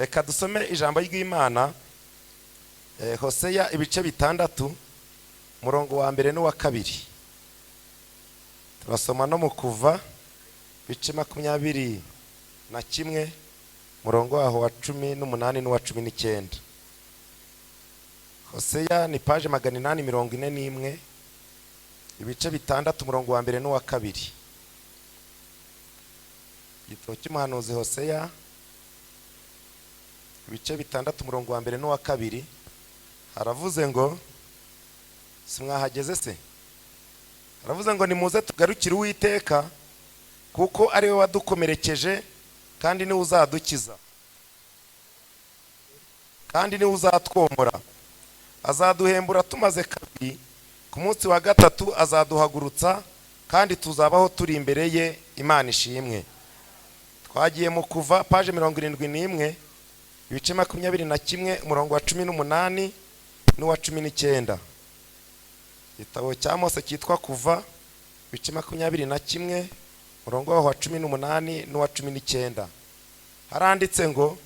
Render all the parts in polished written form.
Reka dusome ijambo ry'Imana, Hoseya ibice 6, umurongo wa mbere n'uwa kabiri. Turasoma no mu Kuva ibice 21, umurongo waho wa 18 n'uwa 19. Hoseya ni page 841, ibice 6, umurongo wa mbere n'uwa kabiri. Igitabo cy'umuhanuzi Hoseya, ibice 6, umurongo wa mbere n'uwa kabiri, haravuze ngo, si mwahageze se? Haravuze ngo: "Nimuze tugarukire Uwiteka, kuko ari we wadukomerekeje, kandi niwe uzadukiza, kandi niwe uzatwomora. Azaduhembura tumaze kabiri, ku munsi wa gatatu azaduhagurutsa, kandi tuzabaho turi imbere ye." Imana ishimwe. Twagiye mu Kuva, page 71, ibice 21, umurongo wa 18 n'uwa 19. Igitabo cya Mose cyitwa Kuva, ibice 21, umurongo waho wa 18 n'uwa 19, haranditse ngo: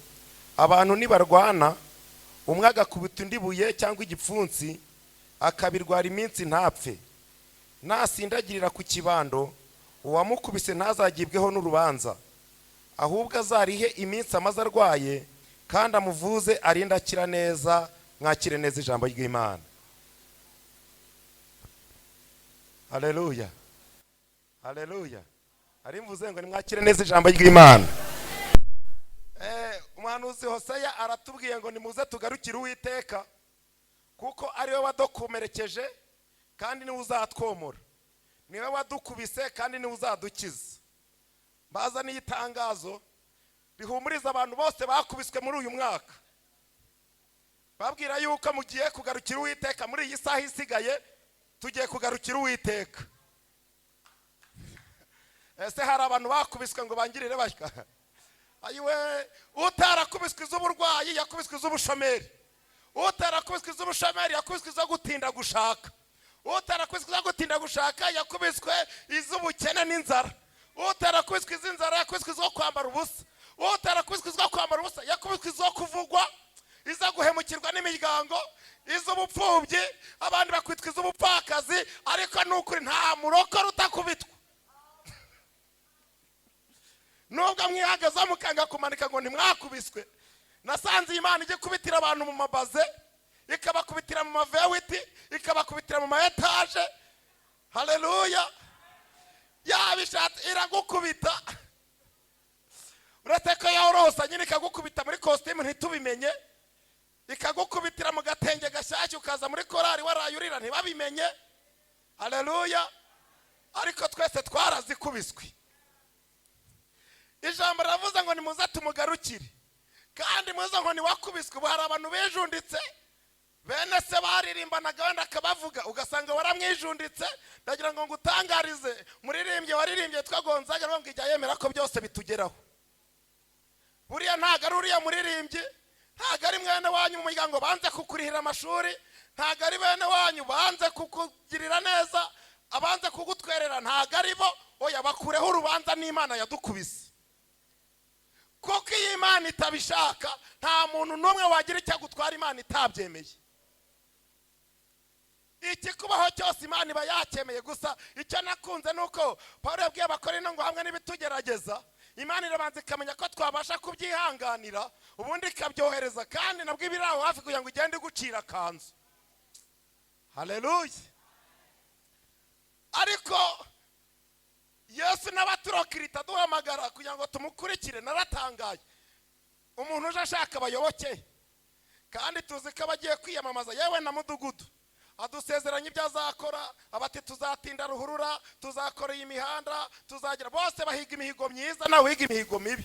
"Abantu nibarwana, umwe agakubita undi ibuye cyangwa igipfunsi, akabirwara iminsi ntapfe, nasindagirira ku kibando, uwamukubise ntazagibweho n'urubanza, ahubwo azarihe iminsi amaze arwaye, kandi amuvuze arinde akira neza." Mwakire neza ijambo ry'Imana. Haleluya, haleluya. Ari mvuze ngo nimwakire neza ijambo ry'Imana. Umuhanuzi Hoseya aratubwiye ngo: "Nimuze tugarukire Uwiteka, kuko ari we wadukomerekeje, kandi niwe uzatwomora, niwe wadukubise, kandi niwe uzadukiza." Bazaniye itangazo rihumuriza abantu bose bakubiswe muri uyu mwaka, babwira yuko mugiye kugarukira Uwiteka. Muri iyi saha isigaye tugiye kugarukira Uwiteka. Ese hari abantu bakubiswe ngo bangirire batya? Ayiwe, utarakubiswe iz'uburwayi yakubiswe iz'ubushomeri, utarakubiswe iz'ubushomeri yakubiswe izo gutinda gushaka, utarakubiswe izo gutinda gushaka yakubiswe iz'ubukene n'inzara, utarakubiswe iz'inzara yakubiswe izo kwambara ubusa, utarakubiswe izo kwambara ubusa yakubiswe izo kuvugwa, izo guhemukirwa n'imiryango, iz'ubupfubyi, abandi bakwitwa iz'ubupfakazi. Ariko ni ukuri, nta murokore utakubitwa. Nubwo mwihagazeho mukanga kumanika ngo ntimwakubiswe, nasanze Imana ijya ikubitira abantu mu mabaze, ikabakubitira mu mavewiti, ikabakubitira mu ma étage. Haleluya! Yabishatse iragukubita, uretse ko yorosa nyine ikagukubita muri kositimu ntitubimenye, ikagukubitira mu gatenge gashyashya ukaza muri korari waraye urira ntibabimenye. Haleluya! Ariko twese twarazikubiswe. Ijambo riravuze ngo: "Nimuze tumugarukire." Kandi muze ngo ntiwakubiswe. Ubu hari abantu bijunditse bene se baririmbanaga, wenda akabavuga ugasanga waramwijunditse. Ndagira ngo ngutangarize, muririmbye waririmbye yitwa Gonzaga ngo ijya yemera ko byose bitugeraho. Buriya ntabwo ari uriya muririmbyi, ntabwo ari mwene wanyu mu muryango banze kukurihira amashuri, ntabwo ari bene wanyu banze kukugirira neza, abanze kugutwerera, ntabwo ari bo. Oya, bakureho urubanza, n'Imana yadukubise. Kuko iyo Imana itabishaka, nta muntu n'umwe wagira icyo agutwara Imana itabyemeye. Ikikubaho cyose Imana iba yacyemeye. Gusa icyo nakunze ni uko Paul yabwiye Abakorinto ngo hamwe n'ibitugerageza, Imana irabanza ikamenya ko twabasha kubyihanganira, ubundi ikabyohereza, kandi nabwo iba iri aho hafi kugira ngo igende igucira akanzu. Haleluya! Ariko Yesu n'abaturokirita duhamagara kugira ngo tumukurikire. Naratangaye, umuntu uje ashaka abayoboke, kandi tuzi ko abagiye kwiyamamaza, yewe na mudugudu adusezeranya ibyo azakora, abati tuzatinda ruhurura, tuzakora iyi mihanda, tuzagira, bose bahiga imihigo myiza, nawe wiga imihigo mibi.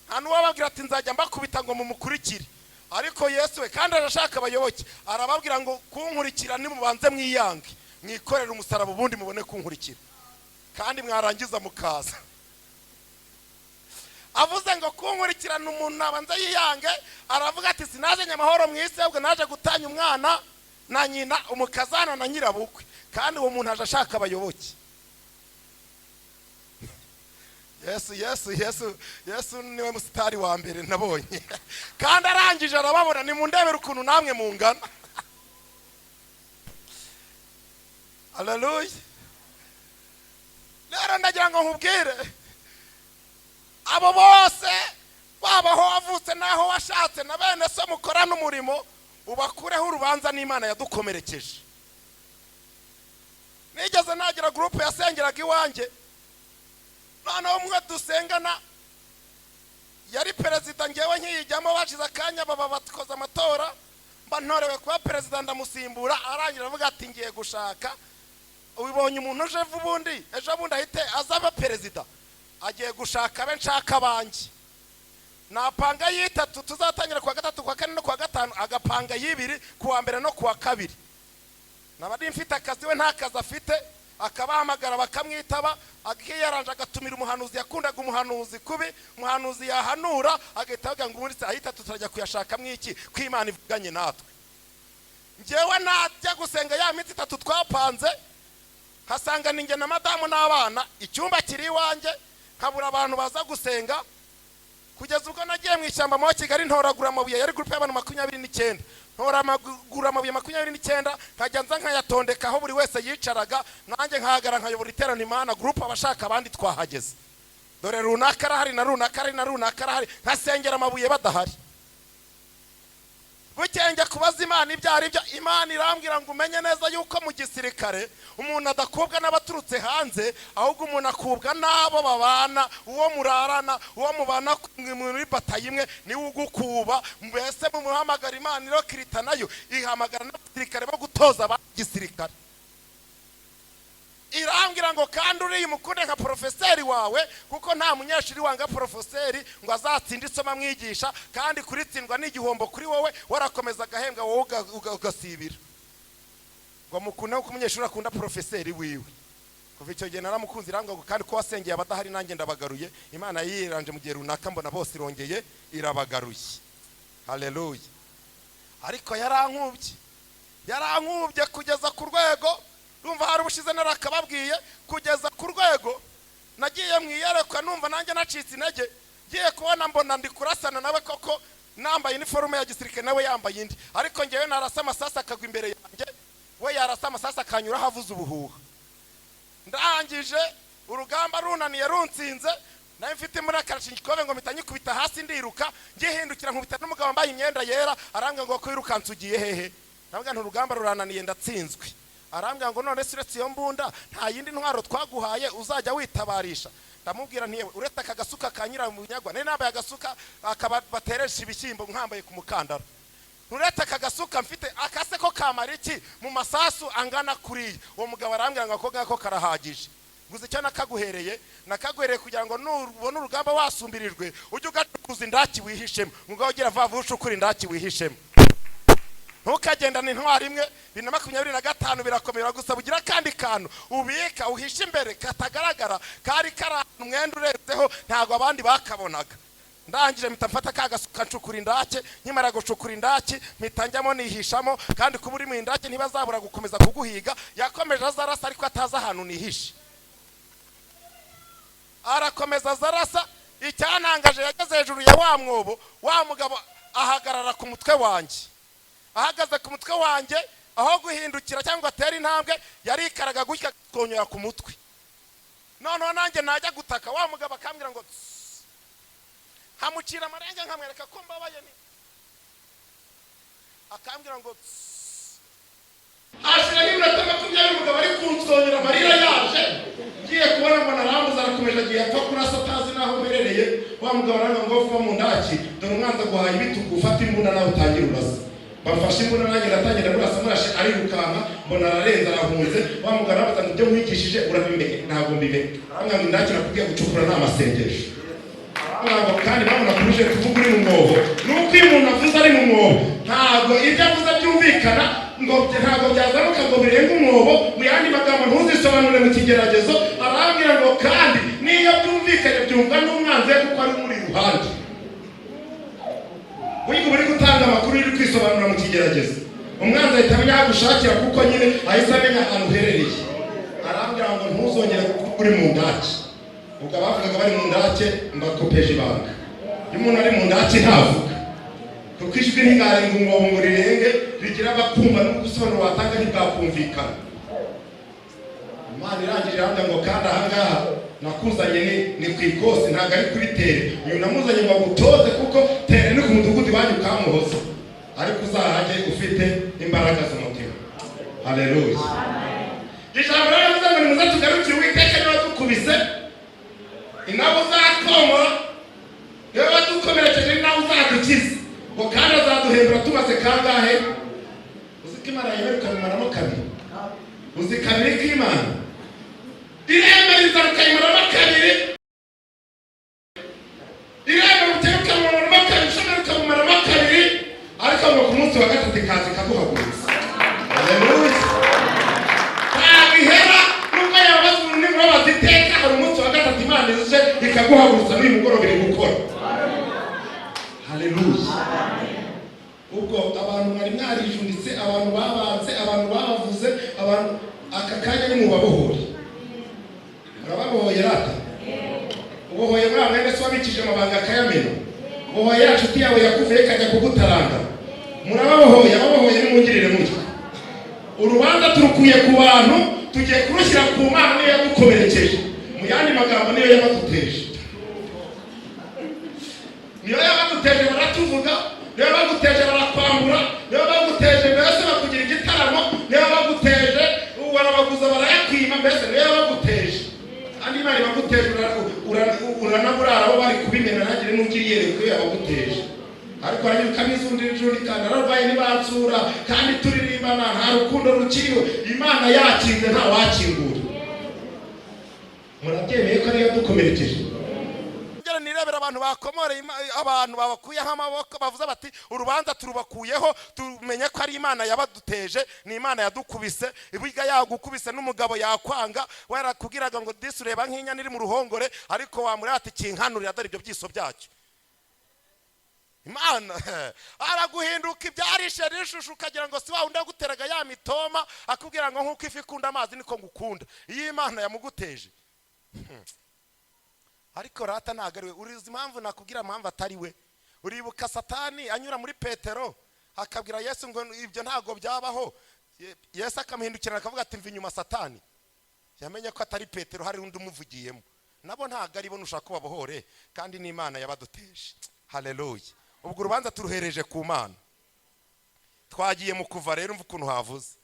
Nta n'uwababwira ati: "Nzajya mbakubita ngo mumukurikire." Ariko Yesu we, kandi arashaka abayoboke, arababwira ngo: "Kunkurikira nimubanze mwiyange, mwikorere umusaraba, ubundi mubone kunkurikira, kandi mwarangiza mukaza." Avuze ngo kunkurikirana umuntu nabanza yiyange, aravuga ati: "Sinazanye amahoro mu isi, ahubwo naje gutanya umwana na nyina, umukazana na nyirabukwe." Kandi uwo muntu aje ashaka abayoboke. Yesu, Yesu, Yesu, Yesu niwe musitari wa mbere nabonye. Kandi arangije arababona, nimundebere ukuntu namwe mungana. Haleluya. Rero ndagira ngo nkubwire, abo bose, waba aho wavutse n'aho washatse na bene so mukorana umurimo, ubakureho urubanza n'Imana yadukomerekeje. Nigeze nagira groupe yasengeraga iwanjye, noneho umwe dusengana yari perezida, ngewe nkiyijyamo bashize akanya baba bakoze amatora, mba ntorewe kuba perezida, ndamusimbura. Arangira avuga ati: "Ngiye gushaka, ubonye umuntu uje ubundi ejo bundi ahite azaba perezida, agiye gushaka abe nshaka abanjye." Napanga y'itatu tuzatangira kuwa gatatu, kuwa kane no kuwa gatanu, agapanga y'ibiri, kuwa mbere no kuwa kabiri. Naba mfite akazi, we nta kazi afite, akabahamagara bakamwitaba, akiyaranje agatumira umuhanuzi. Yakundaga umuhanuzi kubi. Umuhanuzi yahanura agahita avuga ngo: "Ubundi se ayitatu turajya kuyashakamo iki ko Imana ivuganye natwe?" Njyewe najya gusenga ya minsi itatu twapanze, nkasanga ni njye na madamu n'abana, icyumba kiri iwanjye, nkabura abantu baza gusenga, kugeza ubwo nagiye mu ishyamba mu Kigali ntoragura amabuye. Yari groupe y'abantu 29. Ntoragura amabuye 29, nkajya nza nkayatondeka aho buri wese yicaraga, nanjye nkahagara nkayobora iterano. Imana, groupe, abashaka abandi twahageze, dore runaka arahari na runaka arahari na runaka arahari, nkasengera amabuye badahari. Bukeye njya kubaza Imana ibyo ari byo. Imana irambwira ngo: "Umenye neza yuko mu gisirikare umuntu adakubwa n'abaturutse hanze, ahubwo umuntu akubwa n'abo babana, uwo murarana, uwo mubana muri batayo imwe, niwe ugukuba." Mbese mu muhamagara Imana irokirita, nayo ihamagara n'abasirikare bo gutoza abandi gisirikare. Irambwira ngo: "Kandi uriya umukunde nka porofeseri wawe, kuko nta munyeshuri wanga porofeseri ngo azatsinde isomo amwigisha, kandi kuritsindwa ni igihombo kuri wowe, warakomeza agahembwa, wowe ugasibira." Ngo mukunde kuko umunyeshuri akunda porofeseri wiwe. Kuva icyo gihe naramukunze. Irambwira ngo: "Kandi ko wasengeye abadahari, nanjye ndabagaruye." Imana yiranje mu gihe runaka, mbona bose irongeye irabagaruye. Haleluya. Ariko yarankubye, yarankubye kugeza ku rwego, numva hari ubushize narakababwiye, kugeza ku rwego nagiye mu iyerekwa, numva nanjye nacitse intege. Ngiye kubona mbona ndi kurasana nawe koko, nambaye iniforume ya gisirikare, nawe yambaye indi, ariko ngewe narasa amasasu akagwa imbere yanjye, we yarasa amasasu akanyuraho avuza ubuhuha. Ndangije urugamba runaniye, runsinze, nawe mfite imbunda karashinikove, ngo mpita nyikubita hasi ndiruka. Ngihindukira nkubita n'umugabo wambaye imyenda yera. Arambwira ngo: "Kwirukansa ugiye hehe?" Ndabwira nti: "Urugamba rurananiye, ndatsinzwe." Arambwira ngo: "None se uretse iyo mbunda nta yindi ntwaro twaguhaye uzajya witabarisha?" Ndamubwira nti: "Yewe, uretse aka gasuka ka nyiramunyagwa." Nari nambaye agasuka akaba bateresha ibishyimbo, nkambaye ku mukandara. "Uretse aka gasuka mfite, akase ko kamara iki mu masasu angana kuriya?" Uwo mugabo arambwira ngo: "Ako ngako karahagije. Gusa icyo nakaguhereye, nakaguhereye kugira ngo nubona urugamba wasumbirijwe ujye ugacukuza indaki wihishemo." Ngo ugira vuba vuba ucukure indaki wihishemo, ntukagendane intwaro imwe. 2025 birakomera gusa bugira akandi kantu ubika uhishe imbere katagaragara. Kari kari ahantu umwenda urenzeho, ntabwo abandi bakabonaga. Ndangije mpita mfata ka gasuka ncukura indake. Nkimara gucukura indake mpita njyamo nihishamo. Kandi kuba uri mu indake ntibazabura gukomeza kuguhiga. Yakomeje aza arasa, ariko atazi ahantu nihishe. Arakomeza aza arasa. Icyantangaje, yageze hejuru ya wa mwobo, wa mugabo ahagarara ku mutwe wanjye. Ahagaze ku mutwe wanjye, aho guhindukira cyangwa atere intambwe, yarikaraga gutya akonyora ku mutwe. Noneho nanjye najya gutaka, wa mugabo akambwira ngo "Tss." Nkamucira amarenga, nkamwereka ko mbabaye, ni akambwira ngo "Tss." Hashira nk'iminota 20 umugabo ari kunsonyera, amarira yaje. Ngiye kubona mbona arambuza, arakomeje, agiye apfa kurasa atazi n'aho mperereye. Wa mugabo aranga ngo: "Va mu ndaki, dore umwanzi aguhaye ibitugu, ufata imbunda nawe utangire urasa." Bamfashe imbunda, nanjye ndatangira murasa. Murashe arirukanka, mbona ararenze, arahunze. Wa mugabo arabaza ngo: "Ibyo nkwigishije urabimenye?" "Ntabwo mbimenye." Arambwira ngo: "Indaki nakubwiye gucukura ni amasengesho." Arambwira ngo: "Kandi babona kuruje kuvuga uri mu mwobo, nuko iyo umuntu avuze ari mu mwobo, ntabwo ibyo avuze byumvikana, ngo ntabwo byazamuka ngo birenge umwobo. Mu yandi magambo, ntuzisobanure mu kigeragezo." Arambwira ngo: "Kandi niyo byumvikanye byumvwa n'umwanzi we, kuko ari muri iruhande." Burya uba uri gutanga amakuru uri kwisobanura mu kigeragezo, umwanzi ahita amenya aho agushakira, kuko nyine ahise amenya ahantu uherereye. Arambwira ngo: "Ntuzongere kuvuga uri mu ndaki." Ubwo abavugaga bari mu ndake, mbakopeje ibanga: iyo umuntu ari mu ndake ntavuga, kuko ijwi ntigarenga umwobo ngo rirenge rigira abakumva, n'ubusobanuro watanga ntibwakumvikana. Imana irangije irambwira ngo: "Kandi ahangaha nakuzanye ni ku ikosi, ntabwo ari kuri terrain. Uyu namuzanye ngo agutoze, kuko terrain ni ku mudugudu iwanyu ukamuhoza, ariko uzahajye ufite imbaraga z'umutima." Haleluya! Ijambo rero rivuze ngo: "Nimuze tugarukire Uwiteka, niba dukubise ni nawe uzatwomora, niba wadukomerekeje ni nawe uzadukiza." Ngo kandi azaduhembura tumaze kangahe? Uzi ko Imana yemera ukabimaramo kabiri? Uzi kabiri k'Imana iremera inzara ukayimaramo kabiri, iremera ubukene ukabumaramo kabiri, ubushomeri ukabumaramo kabiri, ariko ngo ku munsi wa gatatu ikaza ikaguhagurutsa. Haleluya! Ntabwo ihera, nubwo yababaza umuntu n'imubabaza iteka, hari umunsi wa gatatu Imana ije ikaguhagurutsa. N'uyu mugoroba iri gukora. Haleluya! Ubwo abantu mwari mwarijunditse, abantu babanze, abantu babavuze, abantu aka kanya ni mubabohore. Murababohoye rata. Ubohoye muri mwene se wabikije amabanga akayamena, ubohoye ya nshuti yawe yakuvuye ikajya kugutaranga. Murababohoye? Ababohoye nimungirire mutya: urubanza turukuye ku bantu, tugiye kurushyira ku Mana, niyo yagukomerekeje. Mu yandi magambo, niyo yabaduteje, niyo yabaduteje baratuvuga, niyo baguteje barakwambura, niyo baguteje mbese bakugira igitaramo, niyo baguteje barabaguza barayakwima, mbese niyo yabaguteje. Kandi Imana ibaguteje uranaburara abo bari kubimena, ntagire n'ugira iyereko iyo yabaguteje. Ariko hanyuma ukabizundira, nararwaye ntibansura, kandi turirimbana, nta rukundo rukiriho. Imana yakinze nta wakingura. Murabyemeye ko ariyo yadukomerekeje? Ngera nirebera abantu bakomoreye abantu babakuyeho amaboko, bavuze bati: "Urubanza turubakuyeho, tumenye ko ari Imana yabaduteje, ni Imana yadukubise." Burya yagukubise n'umugabo yakwanga, warakubwiraga ngo disi ureba nk'inyana iri mu ruhongore, ariko wamureba ati: "Kinkanurira, dore ibyo byiso byacyo." Imana araguhinduka ibyarishe rishushu, ukagira ngo si wa wundi waguteraga ya mitoma, akubwira ngo: "Nk'uko ifi ikunda amazi niko ngukunda." Iyo Imana yamuguteje. Ariko rata ntabwo ari we. Urizi impamvu nakubwira impamvu atari we? Uribuka Satani anyura muri Petero akabwira Yesu ngo: "Ibyo ntabwo byabaho." Yesu akamuhindukirana akavuga ati: "Mva inyuma, Satani." Yamenye ko atari Petero, hari undi umuvugiyemo. Nabo ntabwo ari bo, nushaka kubabohore, kandi n'Imana yabaduteje. Haleluya! Ubwo urubanza turuhereje ku Mana. Twagiye mu Kuva rero, umva ukuntu havuze.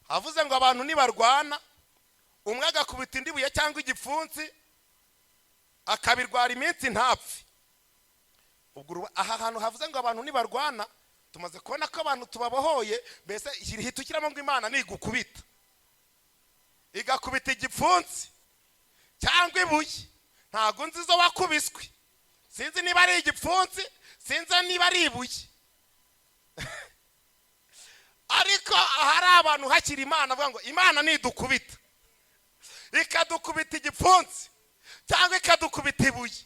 Havuze ngo abantu nibarwana, umwe agakubita indi buye cyangwa igipfunsi, akabirwara iminsi ntapfe. Ubwo aha hantu havuze ngo abantu nibarwana, tumaze kubona ko abantu tubabohoye. Mbese hita ushyiramo ngo Imana nigukubita, igakubita igipfunsi cyangwa ibuye. Ntabwo nzi izo wakubiswe, sinzi niba ari igipfunsi, sinzi niba ari ibuye, ariko ahari abantu hakiri Imana, avuga ngo Imana nidukubita, ikadukubita igipfunsi cyangwa ikadukubita ibuye,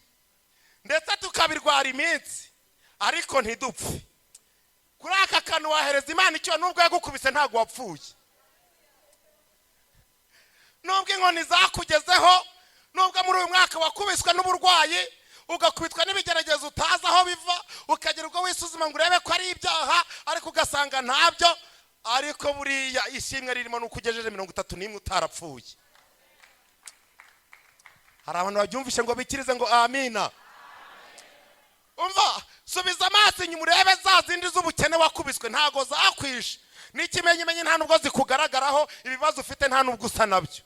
ndetse tukabirwara iminsi ariko ntidupfe, kuri aka kantu wahereza Imana icyo: nubwo yagukubise ntabwo wapfuye, nubwo inkoni zakugezeho, nubwo muri uyu mwaka wakubiswe n'uburwayi, ugakubitwa n'ibigeragezo utazi aho biva, ukagira ubwo wisuzuma ngo urebe ko ari ibyaha, ariko ugasanga ntabyo. Ariko buriya ishimwe ririmo ni uko ugejeje 31 utarapfuye. Hari abantu babyumvishe ngo bikirize ngo amina. Umva, subiza amaso inyuma urebe za zindi z'ubukene wakubiswe, ntago zakwishe, n'ikimenyimenyi nta nubwo zikugaragaraho. Ibibazo ufite nta nubwo usa nabyo.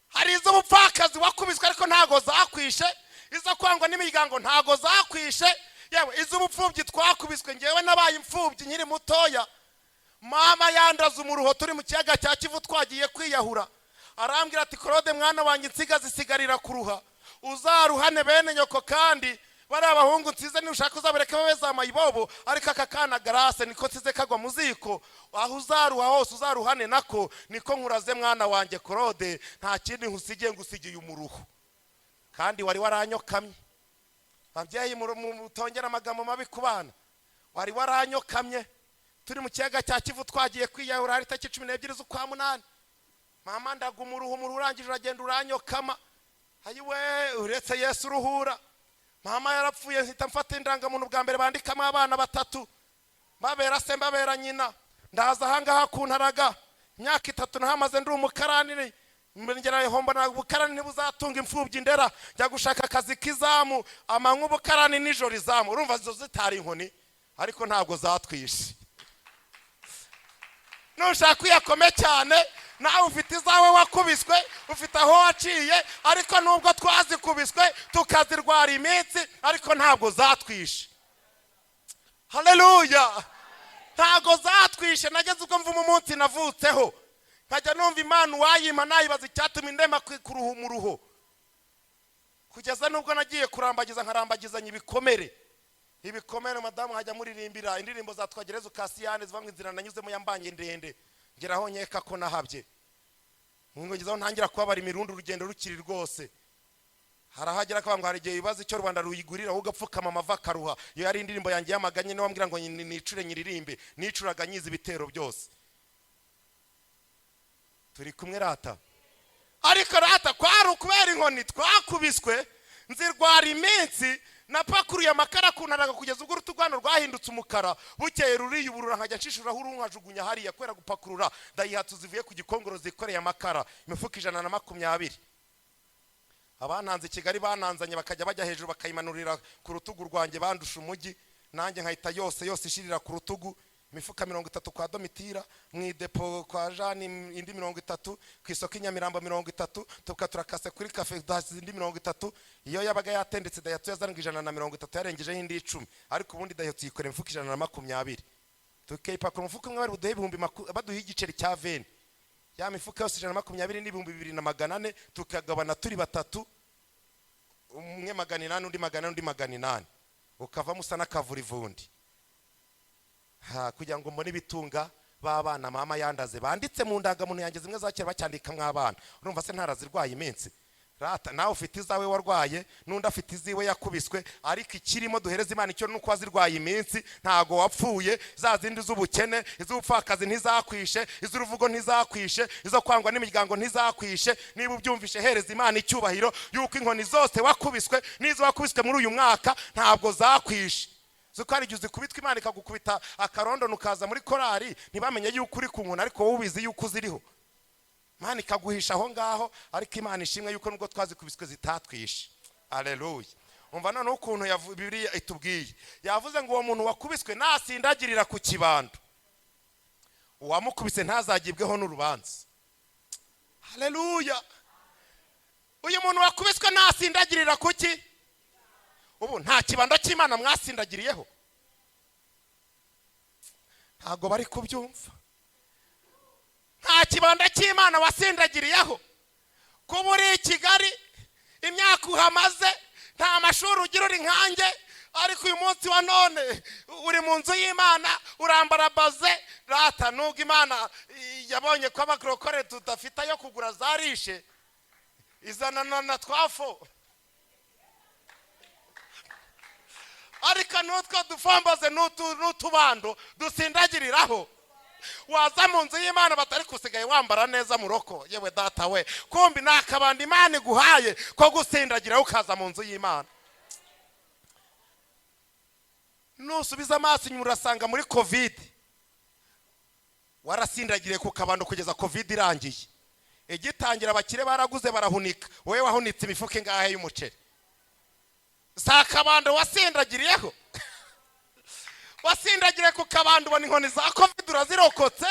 Hari iz'ubupfakazi wakubiswe ariko ntago zakwishe, izo kwangwa n'imiryango ntago zakwishe, yewe iz'ubupfubyi twakubiswe. Ngewe nabaye imfubyi nkiri mutoya. Mama yandaza umuruho turi mu kiyaga cya Kivu twagiye kwiyahura, arambwira ati: "Claude mwana wanjye, insiga zisigarira kuruha, uzaruhane bene nyoko, kandi bariya abahungu nsize nushaka uzabareke babe za mayibobo, ariko aka kana Garase niko nsize kagwa mu ziko, aho uzaruha hose uzaruhane nako, niko nkuraze mwana wanjye Claude, nta kindi nkusigiye, ngusigiye umuruho." Kandi wari waranyokamye. Babyeyi, mutongera amagambo mabi ku bana. Wari waranyokamye turi mu kiyaga cya Kivu twagiye kwiyahura, hari tariki 12 z'ukwa munani. Mama, ndaguma uruhu, umuruhu urangije uragenda uranyokama. Ayiwe, uretse Yesu uruhura. Mama yarapfuye, mpita mfata indangamuntu bwa mbere bandikamo abana batatu, mbabera se, mbabera nyina. Ndaza ahangaha kuntaraga, imyaka 3 nahamaze ndi umukarani. Ngera mbona ubukarani ntibuzatunga imfubyi ndera, njya gushaka akazi k'izamu, amanywa ubukarani, nijoro izamu. Urumva zo zitari inkoni? Ariko ntabwo zatwishe. Nushaka uyakome cyane, nawe ufite izawe wakubiswe, ufite aho waciye. Ariko nubwo twazikubiswe tukazirwara iminsi, ariko ntabwo zatwishe. Haleluya! Ntabwo zatwishe. Nageze ubwo mvuma umunsi navutseho, nkajya numva Imana uwayima nayibaza icyatuma indema kuruhu mu ruho, kugeza nubwo nagiye kurambagiza, nkarambagizanya ibikomere, ibikomere. Madamu hajya muririmbira indirimbo za Twagereza Kasiyani ziva ngo inzira nanyuzemo yambanye ndende, ngeraho nkeka ko nahabye, ngo ngezeho ntangira kubabara imirundi, urugendo rukiri rwose. Harahagera akavuga ngo hari igihe wibaza icyo Rwanda ruyigurira, wowe ugapfukama amavi akaruha. Iyo yari indirimbo yanjye y'amaganye, niwe wambwira ngo nicure nyiririmbe, nicuraga nyiza ibitero byose. Turi kumwe rata? Ariko rata, kwari ukubera inkoni twakubiswe, nzirwara iminsi. Napakuruye amakara kuntaraga kugeza ubwo urutugu hano rwahindutse umukara, bukeye ruriyuburura, nkajya nshishuraho uruhu nkajugunya hariya kubera gupakurura Dayihatsu zivuye ku Gikongoro zikoreye amakara, imifuka 120. Abantanze i Kigali bananzanye, bakajya bajya hejuru bakayimanurira ku rutugu rwanjye, bandusha umujyi, nanjye nkahita yose yose ishirira ku rutugu. Imifuka 30 kwa Domitira, mu idepo kwa Jani indi 30, ku isoko i Nyamirambo 30, tuka turakase kuri kafe duhasize indi 30. Iyo yabaga yatendetse, Dayihatsu yazanaga 130, yarengejeho indi 10. Ariko ubundi Dayihatsu yikorera imifuka 120, tukayipakura umufuka umwe bari buduhe ibihumbi baduhe igiceri cya 20. Ya mifuka yose 120 n'2400, tukagabana turi batatu, umwe 800, undi 400, undi 800, ukavamo usa n'akavurivundi. Ha, kugira ngo mbone ibitunga b'abana mama yandaze banditse mu ndangamuntu yanjye, zimwe za kera bacyandikamo abana. Urumva se ntarazirwaye iminsi? Rata, nawe ufite izawe warwaye, n'undi afite iziwe yakubiswe. Ariko ikirimo duhereza Imana icyo nuko wazirwaye iminsi, ntago wapfuye. Za zindi z'ubukene, iz'ubupfakazi ntizakwishe, iz'uruvugo ntizakwishe, izo kwangwa n'imiryango ntizakwishe. Niba ubyumvishe, hereza Imana icyubahiro yuko inkoni zose wakubiswe n'izo wakubiswe muri uyu mwaka ntabwo zakwishe. Zuko hari igihe uzikubitwa, Imana ikagukubita akarondono, ukaza muri korari ntibamenye yuko uri ku nkoni, ariko wowe ubizi yuko uziriho, Imana ikaguhisha aho ngaho. Ariko Imana ishimwe yuko nubwo twazikubiswe zitatwishe. Aleluya! Umva noneho ukuntu Bibiliya itubwiye. Yavuze ngo uwo muntu wakubiswe nasindagirira ku kibando, uwamukubise ntazagibweho n'urubanza. Haleluya! Uyu muntu wakubiswe nasindagirira kuki? Ubu nta kibando cy'Imana mwasindagiriyeho? Ntabwo bari kubyumva. Nta kibando cy'Imana wasindagiriyeho? Kuba uri i Kigali, imyaka uhamaze, nta mashuri ugira, uri nkanjye, ariko uyu munsi wa none uri mu nzu y'Imana, urambara baze. Rata, nubwo Imana yabonye ko abakorokore tudafite ayo kugura za riche, izana na twafo, ariko n'utwo dufambaze n'utubando dusindagiriraho, waza mu nzu y'Imana batari kusigaye wambara neza muroko. Yewe data we, kumbi ni akabando Imana iguhaye ko gusindagiraho ukaza mu nzu y'Imana. Nusubiza amaso inyuma, urasanga muri COVID warasindagiriye ku kabando kugeza COVID irangiye. Igitangira abakire baraguze barahunika, wowe wahunitse imifuka ingahe y'umuceri? Si akabando wasindagiriyeho? Wasindagiriye ku kabando, ubona inkoni za COVID urazirokotse,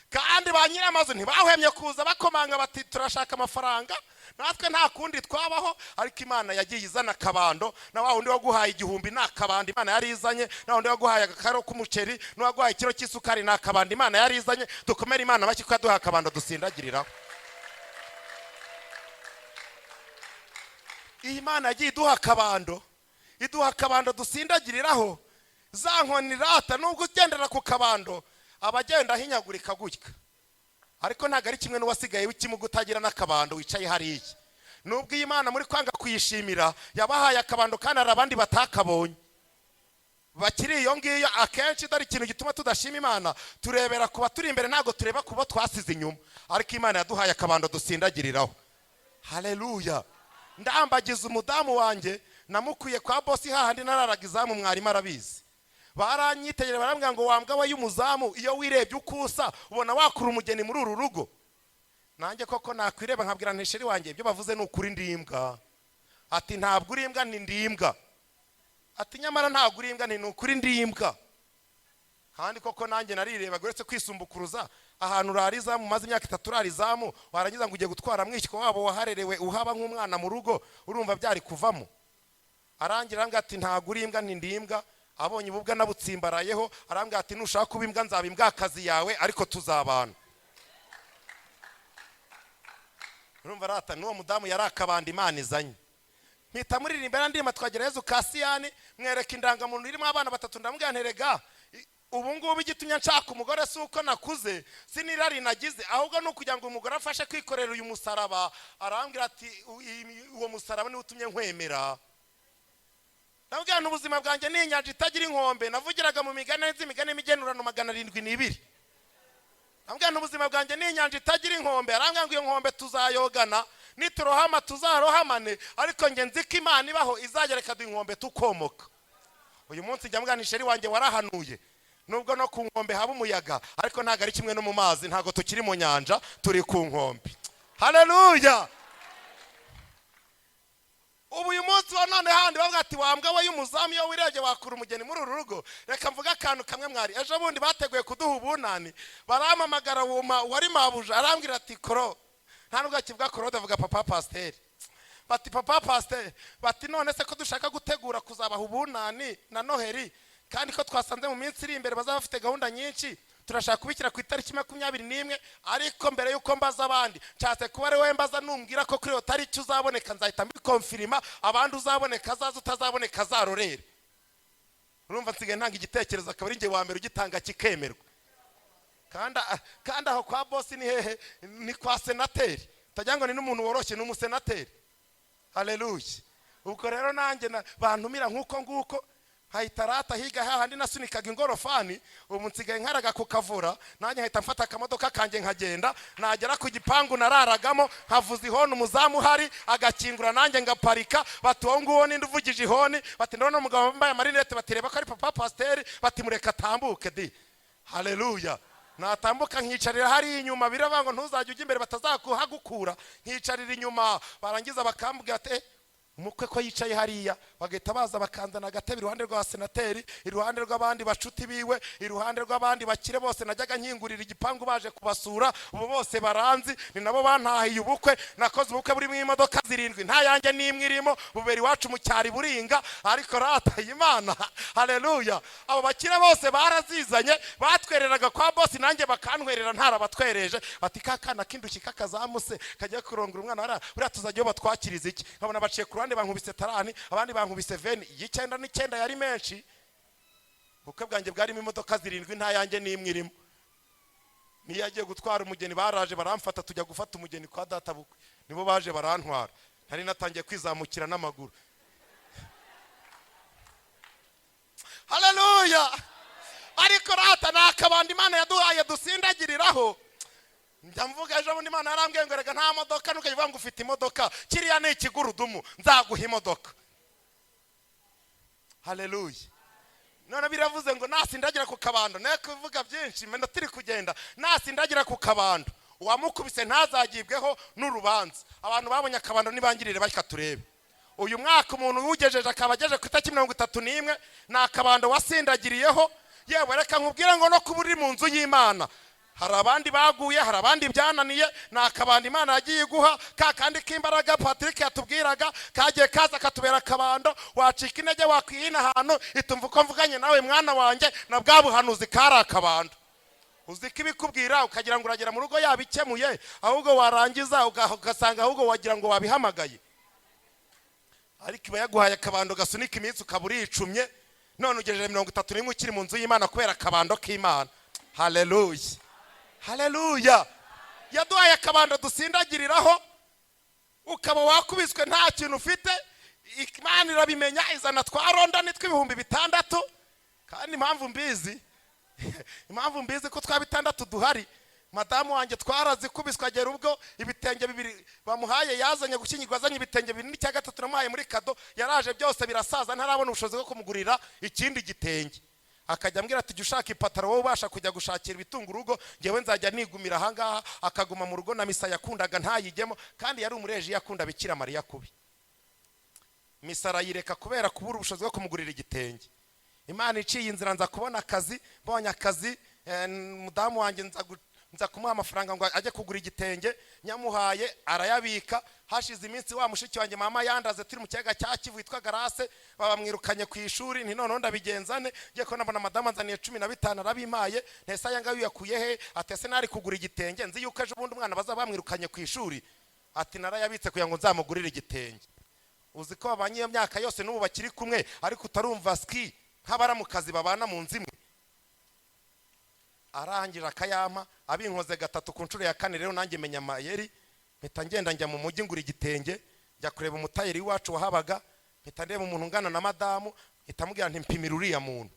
kandi ba nyir'amazu ntibahwemye kuza bakomanga bati turashaka amafaranga, natwe nta kundi twabaho. Ariko Imana yagiye izana akabando, na wa wundi waguhaye 1000 ni akabando Imana yari izanye, na wundi waguhaye agakaro k'umuceri n'uwaguhaye ikiro cy'isukari ni akabando Imana yari izanye. Dukomere Imana bake ko yaduhaye akabando dusindagiriraho. Iyi Mana yagiye iduha akabando, iduha akabando dusindagiriraho. Za nkoni rata, nubwo ugendera ku kabando abagenda ahinyagurika gutya, ariko ntabwo ari kimwe n'uwasigaye w'ikimuga utagira n'akabando wicaye hariya. Nubwo iyi Mana muri kwanga kuyishimira, yabahaye akabando, kandi hari abandi batakabonye. Bakiri iyo ngiyo. Akenshi dore ikintu gituma tudashima Imana: turebera ku baturi imbere, ntabwo tureba ku bo twasize inyuma. Ariko Imana yaduhaye akabando dusindagiriraho. Haleluya! Ndambagiza umudamu wanjye, namukuye kwa boss hahandi nararaga izamu. Mwarimu arabizi. Baranyitegereza, barambwira ngo: "Wambwa we y'umuzamu, iyo wirebye uko usa, ubona wakura umugeni muri uru rugo?" Nanjye koko nakwireba nkabwira nti: "Chérie wanjye, ibyo bavuze ni ukuri, ndi imbwa." Ati: "Ntabwo uri imbwa." Ni: "Ndi imbwa." Ati: "Nyamara ntabwo uri imbwa." Ni ukuri, ndi imbwa. Kandi koko nanjye narirebaga, uretse kwisumbukuruza ahantu urara izamu, umaze imyaka 3 urara izamu, warangiza ngo ugiye gutwara mwishywa wabo waharerewe, uhaba nk'umwana mu rugo, urumva byari kuvamo? Arangira arambwira ati: "Ntabwo uri imbwa." Nti: "Ndi imbwa." Abonye ububwa nabutsimbarayeho, arambwira ati: "Nushaka kuba imbwa, nzaba imbwakazi yawe, ariko tuzabana." Urumva rata, n'uwo mudamu yari akabanda Imana izanye. Mpita muririmba ndirimba Twagera Yezu Kasiyani, mwereka indangamuntu irimo abana batatu. Ndamubwira nti: "Rega ubu ngubu igitumye nshaka umugore si uko nakuze, si n'irari nagize, ahubwo ni ukugira ngo umugore afashe kwikorera uyu musaraba." Arambwira ati: "Uwo musaraba niwo utumye nkwemera." Ndamubwira nti: "Ubuzima bwanjye ni inyanja itagira inkombe." Navugiraga mu migani nzi imigani y'imigenurano 702. Ndamubwira nti: "Ubuzima bwanjye ni inyanja itagira inkombe." Arambwira ngo: "Iyo nkombe tuzayogana, niturohama tuzarohamane, ariko njye nzi ko Imana ibaho, izagera ikaduha inkombe tukomoka." Uyu munsi njya mbwira chérie wanjye: "Warahanuye." Nubwo no ku nkombe haba umuyaga, ariko ntabwo ari kimwe no mu mazi. Ntabwo tukiri mu nyanja, turi ku nkombe. Haleluya! Ubu uyu munsi wa none handi bavuga ati: "Wambwa we y'umuzamu, iyo wirebye wakura umugeni muri uru rugo?" Reka mvuge akantu kamwe mwari. Ejo bundi bateguye kuduha ubunani, barampamagara. Wuma wari mabuja arambwira ati: "Koro," nta nubwo akivuga Korode, avuga papa pasiteri. Bati: "Papa pasiteri," bati, "none se ko dushaka gutegura kuzabaha ubunani na Noheri, kandi ko twasanze mu minsi iri imbere bazaba bafite gahunda nyinshi, turashaka kubishyira ku itariki 21, ariko mbere y'uko mbaza abandi, nshatse kuba ari wowe mbaza. Numbwira ko kuri iyo tariki uzaboneka, nzahita mbikonfirima. Abandi, uzaboneka azaza, utazaboneka azarorere." Urumva nsigaye ntanga igitekerezo, akaba ari njye wa mbere ugitanga kikemerwa. Kandi aho kwa boss ni hehe? Ni kwa senateri. Utagira ngo ni n'umuntu woroshye, ni umusenateri. Haleluya! Ubwo rero nanjye bantumira nk'uko nguko, nkahita rata higa hahandi nasunikaga ingorofani, ubu nsigaye nkaraga ku kavura. Nanjye nkahita mfata akamodoka kanjye nkagenda, nagera ku gipangu nararagamo nkavuza ihoni, umuzamu uhari agakingura, nanjye ngaparika. Bati: "Uwo nguwo ninde uvugije ihoni?" Bati: "Ndabona umugabo wambaye amarinete." Bati: "Reba ko ari papa pasiteri." Bati: "Mureka atambuke di." Haleluya! Natambuka nkicarira hariya inyuma. Biravuga ngo ntuzajye ujya imbere batazakuhagukura. Nkicarira inyuma, barangiza bakambwira ati: "Eh, umukwe ko yicaye hariya?" Bagahita baza bakanzana agatebe iruhande rwa senateri, iruhande rw'abandi bacuti biwe, iruhande rw'abandi bakire bose najyaga nkingurira igipangu baje kubasura. Ubu bose baranzi, ni nabo bantahiye ubukwe. Nakoze ubukwe burimo imodoka zirindwi, nta yanjye n'imwe irimo, bubera iwacu mu cyari Buringa. Ariko rata Imana, haleluya! Abo bakire bose barazizanye, batwereraga kwa boss, nanjye bakantwerera ntarabatwereje. Bati: "Ka kana k'indushyi k'akazamu se kajya kurongora umwana hariya, buriya tuzajyayo batwakiriza iki?" Nkabona baciye ku ruhande, bankubise tarani, abandi bankubise veni y'icyenda n'icyenda yari menshi. Ubukwe bwanjye bwarimo imodoka zirindwi, nta yanjye n'imwe irimo. Niyo agiye gutwara umugeni, baraje baramfata, tujya gufata umugeni kwa data bukwe. Nibo baje barantwara, nari natangiye kwizamukira n'amaguru. Haleluya! Ariko rata ni akabando Imana yaduhaye dusindagiriraho. Njya mvuga, ejo bundi Imana yarambwiye ngo: "Rega nta modoka, ntukajya uvuga ngo ufite imodoka, kiriya ni ikigurudumu, nzaguha imodoka." Haleluya! None biravuze ngo nasindagira ku kabando, nayo kuvuga byinshi, menda turi kugenda. Nasindagira ku kabando, uwamukubise ntazagibweho n'urubanza. Abantu babonye akabando nibangirire batya turebe. Uyu mwaka umuntu uwugejeje akaba ageje ku itariki 31, ni akabando wasindagiriyeho. Yewe, reka nkubwire ngo no kuba uri mu nzu y'Imana, hari abandi baguye, hari abandi byananiye. Ni akabando Imana yagiye iguha, ka kandi k'imbaraga Patrick yatubwiraga, kagiye kaza katubera akabando. Wacika intege, wakwihina ahantu, itumva uko mvuganye nawe mwana wanjye, na bwa buhanuzi kari akabando. Uzi ko ibikubwira ukagira ngo uragera mu rugo yabikemuye, ahubwo warangiza ugasanga ahubwo wagira ngo wabihamagaye, ariko iba yaguhaye akabando gasunika iminsi, ukaba uricumye. None ugejeje 31 ukiri mu nzu y'Imana kubera akabando k'Imana. Haleluya, haleluya! Yaduhaye akabando dusindagiriraho. Ukaba wakubiswe nta kintu ufite, Imana irabimenya, izana twa Ronda nitwe 6000. Kandi impamvu mbizi ko twa bitandatu duhari, madamu wanjye twarazikubiswe, agera ubwo ibitenge bibiri bamuhaye, yazanye gushyingirwa, azanye ibitenge bibiri n'icya gatatu namuhaye muri cadeau, yaraje byose birasaza, ntarabona ubushobozi bwo kumugurira ikindi gitenge. Akajya ambwira ati: "Jya ushaka ipataro, wowe ubasha kujya gushakira ibitunga urugo, ngewe nzajya nigumira ahangaha." Akaguma mu rugo, na misa yakundaga ntayijyemo, kandi yari umureji, yakunda Bikira Mariya kubi. Misa arayireka kubera kubura ubushobozi bwo kumugurira igitenge. Imana iciye inzira, nza kubona akazi. Mbonye akazi, mudamu wanjye nza kumuha amafaranga ngo ajye kugura igitenge. Nyamuhaye arayabika. Hashize iminsi, wa mushiki wanjye mama yandaze turi mu kiyaga cya Kivu witwa Garase, babamwirukanye ku ishuri. Nti: "Noneho ndabigenza ne?" Ngiye kubona mbona madamu anzaniye 15, arabimpaye. Ntese aya ngayo uyakuye he? Ati: "Ese nari kugura igitenge nzi yuko ejo bundi umwana bazaba bamwirukanye ku ishuri?" Ati: "Narayabitse kugira ngo nzamugurire igitenge." Uzi ko babanye iyo myaka yose, n'ubu bakiri kumwe, ariko utarumva ski nk'abaramukazi babana mu nzu imwe. Arangije akayampa, abinkoze gatatu. Ku nshuro ya kane rero nanjye menya amayeri, mpita ngenda njya mu mujyi, ngura igitenge, njya kureba umutayeri w'iwacu wahabaga, mpita ndeba umuntu ungana na madamu, mpita mubwira nti: "Mpimira uriya muntu."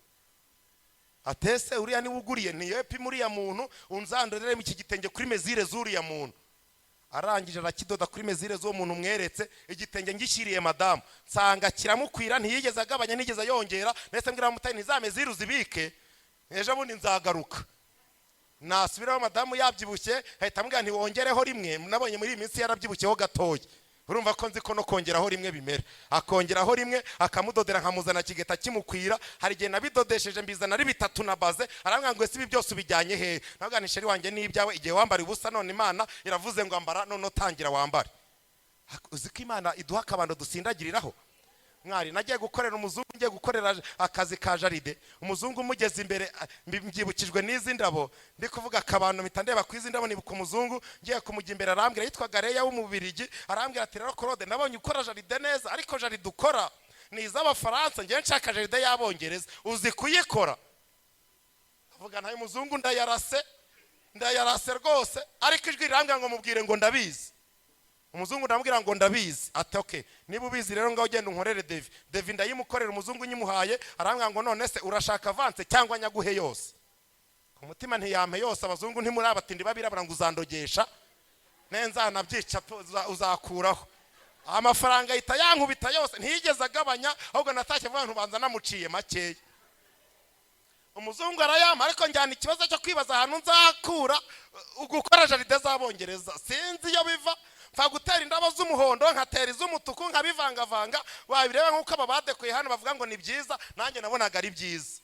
Atese uriya niwe uguriye? Niyo, pima uriya muntu, unzandoreremo iki gitenge kuri mesure z'uriya muntu. Arangije arakidoda kuri mesure z'uwo muntu mweretse. Igitenge ngishyiriye madamu, nsanga kiramukwira, ntiyigeze agabanya, ntiyigeze yongera. Ndetse mbwira mutari nti: "Za mesure uzibike, ejo bundi nzagaruka." Nasubiraho madamu yabyibushye, ahita ambwira nti: "Wongereho rimwe, nabonye muri iyi minsi yarabyibushyeho gatoya." Urumva ko nzi ko no kongeraho rimwe bimera. Akongeraho rimwe, akamudodera, nkamuzana kigahita kimukwira. Hari igihe nabidodesheje mbizana ari bitatu na baze, arambwira ngo: "Ese ibi byose ubijyanye hehe?" Nabwo ni: "Chéri wanjye, n'ibyawe, igihe wambara ubusa, none Imana iravuze ngo ambara, none utangira wambare." Uzi ko Imana iduha akabando dusindagiriraho? Mwari nagiye gukorera umuzungu, ngiye gukorera akazi ka jardin. Umuzungu umugeze imbere, mbyibukijwe n'izi ndabo ndi kuvuga akabando, mpita ndeba ku izi ndabo, nibuka umuzungu. Ngiye kumujya imbere, arambwira, yitwaga Reya w'Umubirigi, arambwira ati: "Rero Claude, nabonye ukora jardin neza, ariko jardin ukora ni iz'Abafaransa, ngewe nshaka jardin y'Abongereza, uzi kuyikora?" Avuga ntayo muzungu, ndayarase, ndayarase rwose. Ariko ijwi rirambwira ngo mubwire ngo ndabizi. Umuzungu ndamubwira ngo ndabizi. Ati: "Okay, niba ubizi rero, ngaho ugenda unkorere devis." Devis ndayimukorera. Umuzungu nyimuhaye, arambwira ngo: "None se urashaka avance cyangwa nyaguhe yose?" Ku mutima ntiyampe yose, abazungu ntimurabatindi babirabura ngo uzandogesha nenzanabyica, uzakuraho amafaranga. Ahita yankubita yose, ntiyigeze agabanya. Ahubwo natashye vuba, ntubanza namuciye makeya. Umuzungu arayampa, ariko njyana ikibazo cyo kwibaza ahantu nzakura gukora jardin z'Abongereza. Sinzi iyo biva, mfa gutera indabo z'umuhondo, nkatera iz'umutuku, nkabivangavanga. Wabireba nk'uko aba badekoye hano bavuga ngo ni byiza, nanjye nabonaga ari byiza.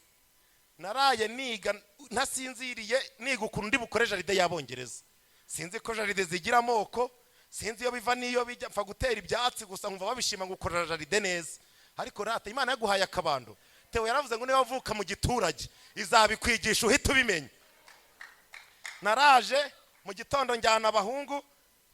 Naraye niga ntasinziriye, niga ukuntu ndi bukore jardin y'Abongereza. Sinzi ko jardin zigira amoko, sinzi iyo biva n'iyo bijya, mfa gutera ibyatsi gusa nkumva babishima ngo ukora jardin neza. Ariko rata Imana yaguhaye akabando. Tewo yaravuze ngo niba wavuka mu giturage izabikwigisha uhita ubimenya. Naraje mu gitondo njyana abahungu.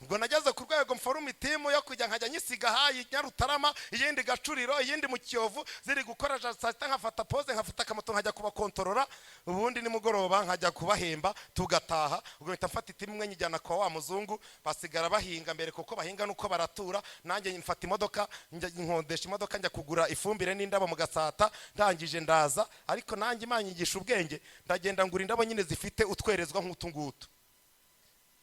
Ubwo nageze ku rwego mforuma iteam yo kujya nkajya nyisiga hayi Nyarutarama, iyindi Gacuriro, iyindi mu Kiyovu, ziri gukora. Saa sita nkafata pause, nkafata akamoto nkajya kubakontorora, ubundi nimugoroba nkajya kubahemba tugataha. Ubwo mpita mfata iteam imwe nyijyana kwa wa muzungu, basigara bahinga mbere kuko bahinga nuko baratura. Nanjye mfata imodoka, njya nkodesha imodoka, njya kugura ifumbire n'indabo mu Gasata. Ndangije ndaza, ariko nanjye Imana inyigisha ubwenge, ndagenda ngura indabo nyine zifite utwerezwa nk'utu ngutu,